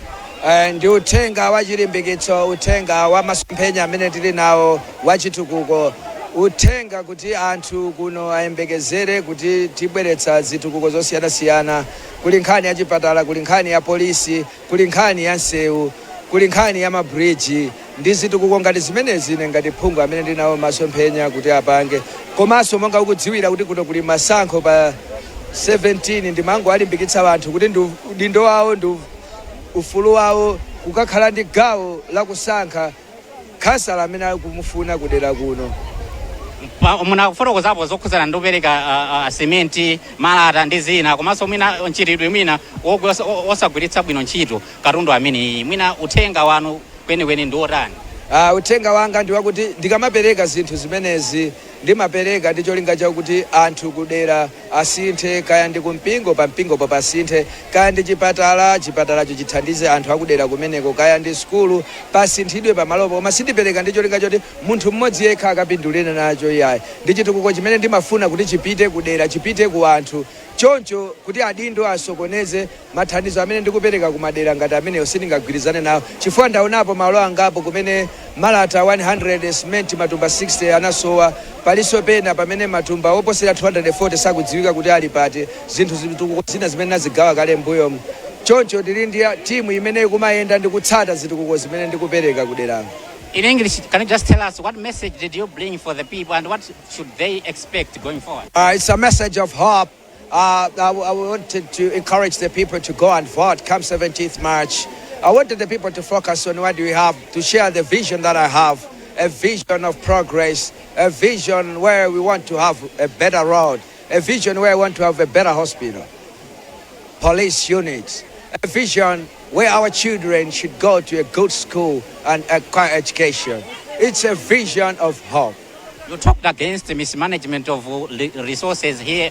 Ndi uthenga wa chilimbikitso, uthenga wa masomphenya amene tili nawo wa chitukuko, uthenga kuti anthu kuno ayembekezere kuti tibweretsa zitukuko zosiyanasiyana. Kuli nkhani ya chipatala, kuli nkhani ya polisi, kuli nkhani ya nsewu, kuli nkhani ya mabridge ndi zitukuko ngati zimenezi. Ine ngati phungu amene ndili nawo masomphenya kuti apange, komanso monga ukudziwira kuti kuno kuli masankho pa 17, ndimangowalimbikitsa anthu kuti ndi udindo wawo ndi ufulu wawo kukakhala ndi gawo lakusankha khansala amene akumufuna kudera kuno. Munafotokozapo zokhudzana ndi kupereka simenti, malata ndi zina, komanso mwina mchitidwe mwina wosagwiritsa bwino ntchito katundu ameneyi. Mwina uthenga wanu kwenikweni ndi wotani? Uthenga wanga ndi wakuti ndikamapereka zinthu zimenezi, ndimapereka ndi cholinga chakuti anthu kudera asinthe, kaya ndi kumpingo, pa mpingopo pasinthe, kaya ndi chipatala, chipatalacho chithandize anthu akudera kumeneko, kaya ndi sukulu, pasinthidwe pamalopo. Koma sindipereka ndi cholinga choti munthu mmodzi yekha akapindulire nacho, iyayi. Ndi chitukuko chimene ndimafuna kuti chipite kudera, chipite ku anthu. Choncho kuti adindo asokoneze mathandizo amene ndikupereka kumadera ngati amenewo, sindingagwirizane nawo, chifukwa ndaonapo malo angapo kumene malata 100, cement matumba 60 anasowa. Palinso pena pamene matumba oposera 240 sakudziwika kuti ali pati, zinthu zitukuko zina zimene nazigawa kale m'mbuyomu. Choncho tili ndi timu imene ikumayenda ndi kutsata zitukuko zimene ndikupereka kuderako. In English, can you just tell us what message did you bring for the people and what should they expect going forward? It's a message of hope. I wanted to encourage the people to go and vote come 17th March. I wanted the people to focus on what we have, to share the vision that I have, a vision of progress, a vision where we want to have a better road, a vision where we want to have a better hospital, police units, a vision where our children should go to a good school and acquire education. It's a vision of hope. You talked against the mismanagement of resources here.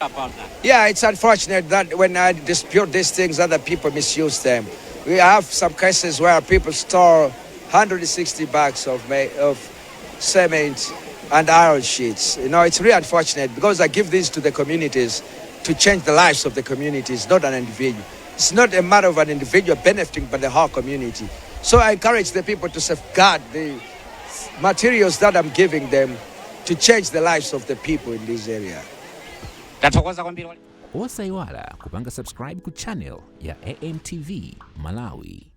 About that. Yeah, it's unfortunate that when I dispute these things, other people misuse them. We have some cases where people store 160 bags of cement and iron sheets. It's really unfortunate because I give these to the communities to change the lives of the communities, not an individual. It's not a matter of an individual benefiting, but the whole community. So I encourage the people to safeguard the materials that I'm giving them to change the lives of the people in this area. Tathokoza kwambiri. Osayiwala kupanga subscribe ku channel ya AMTV Malawi.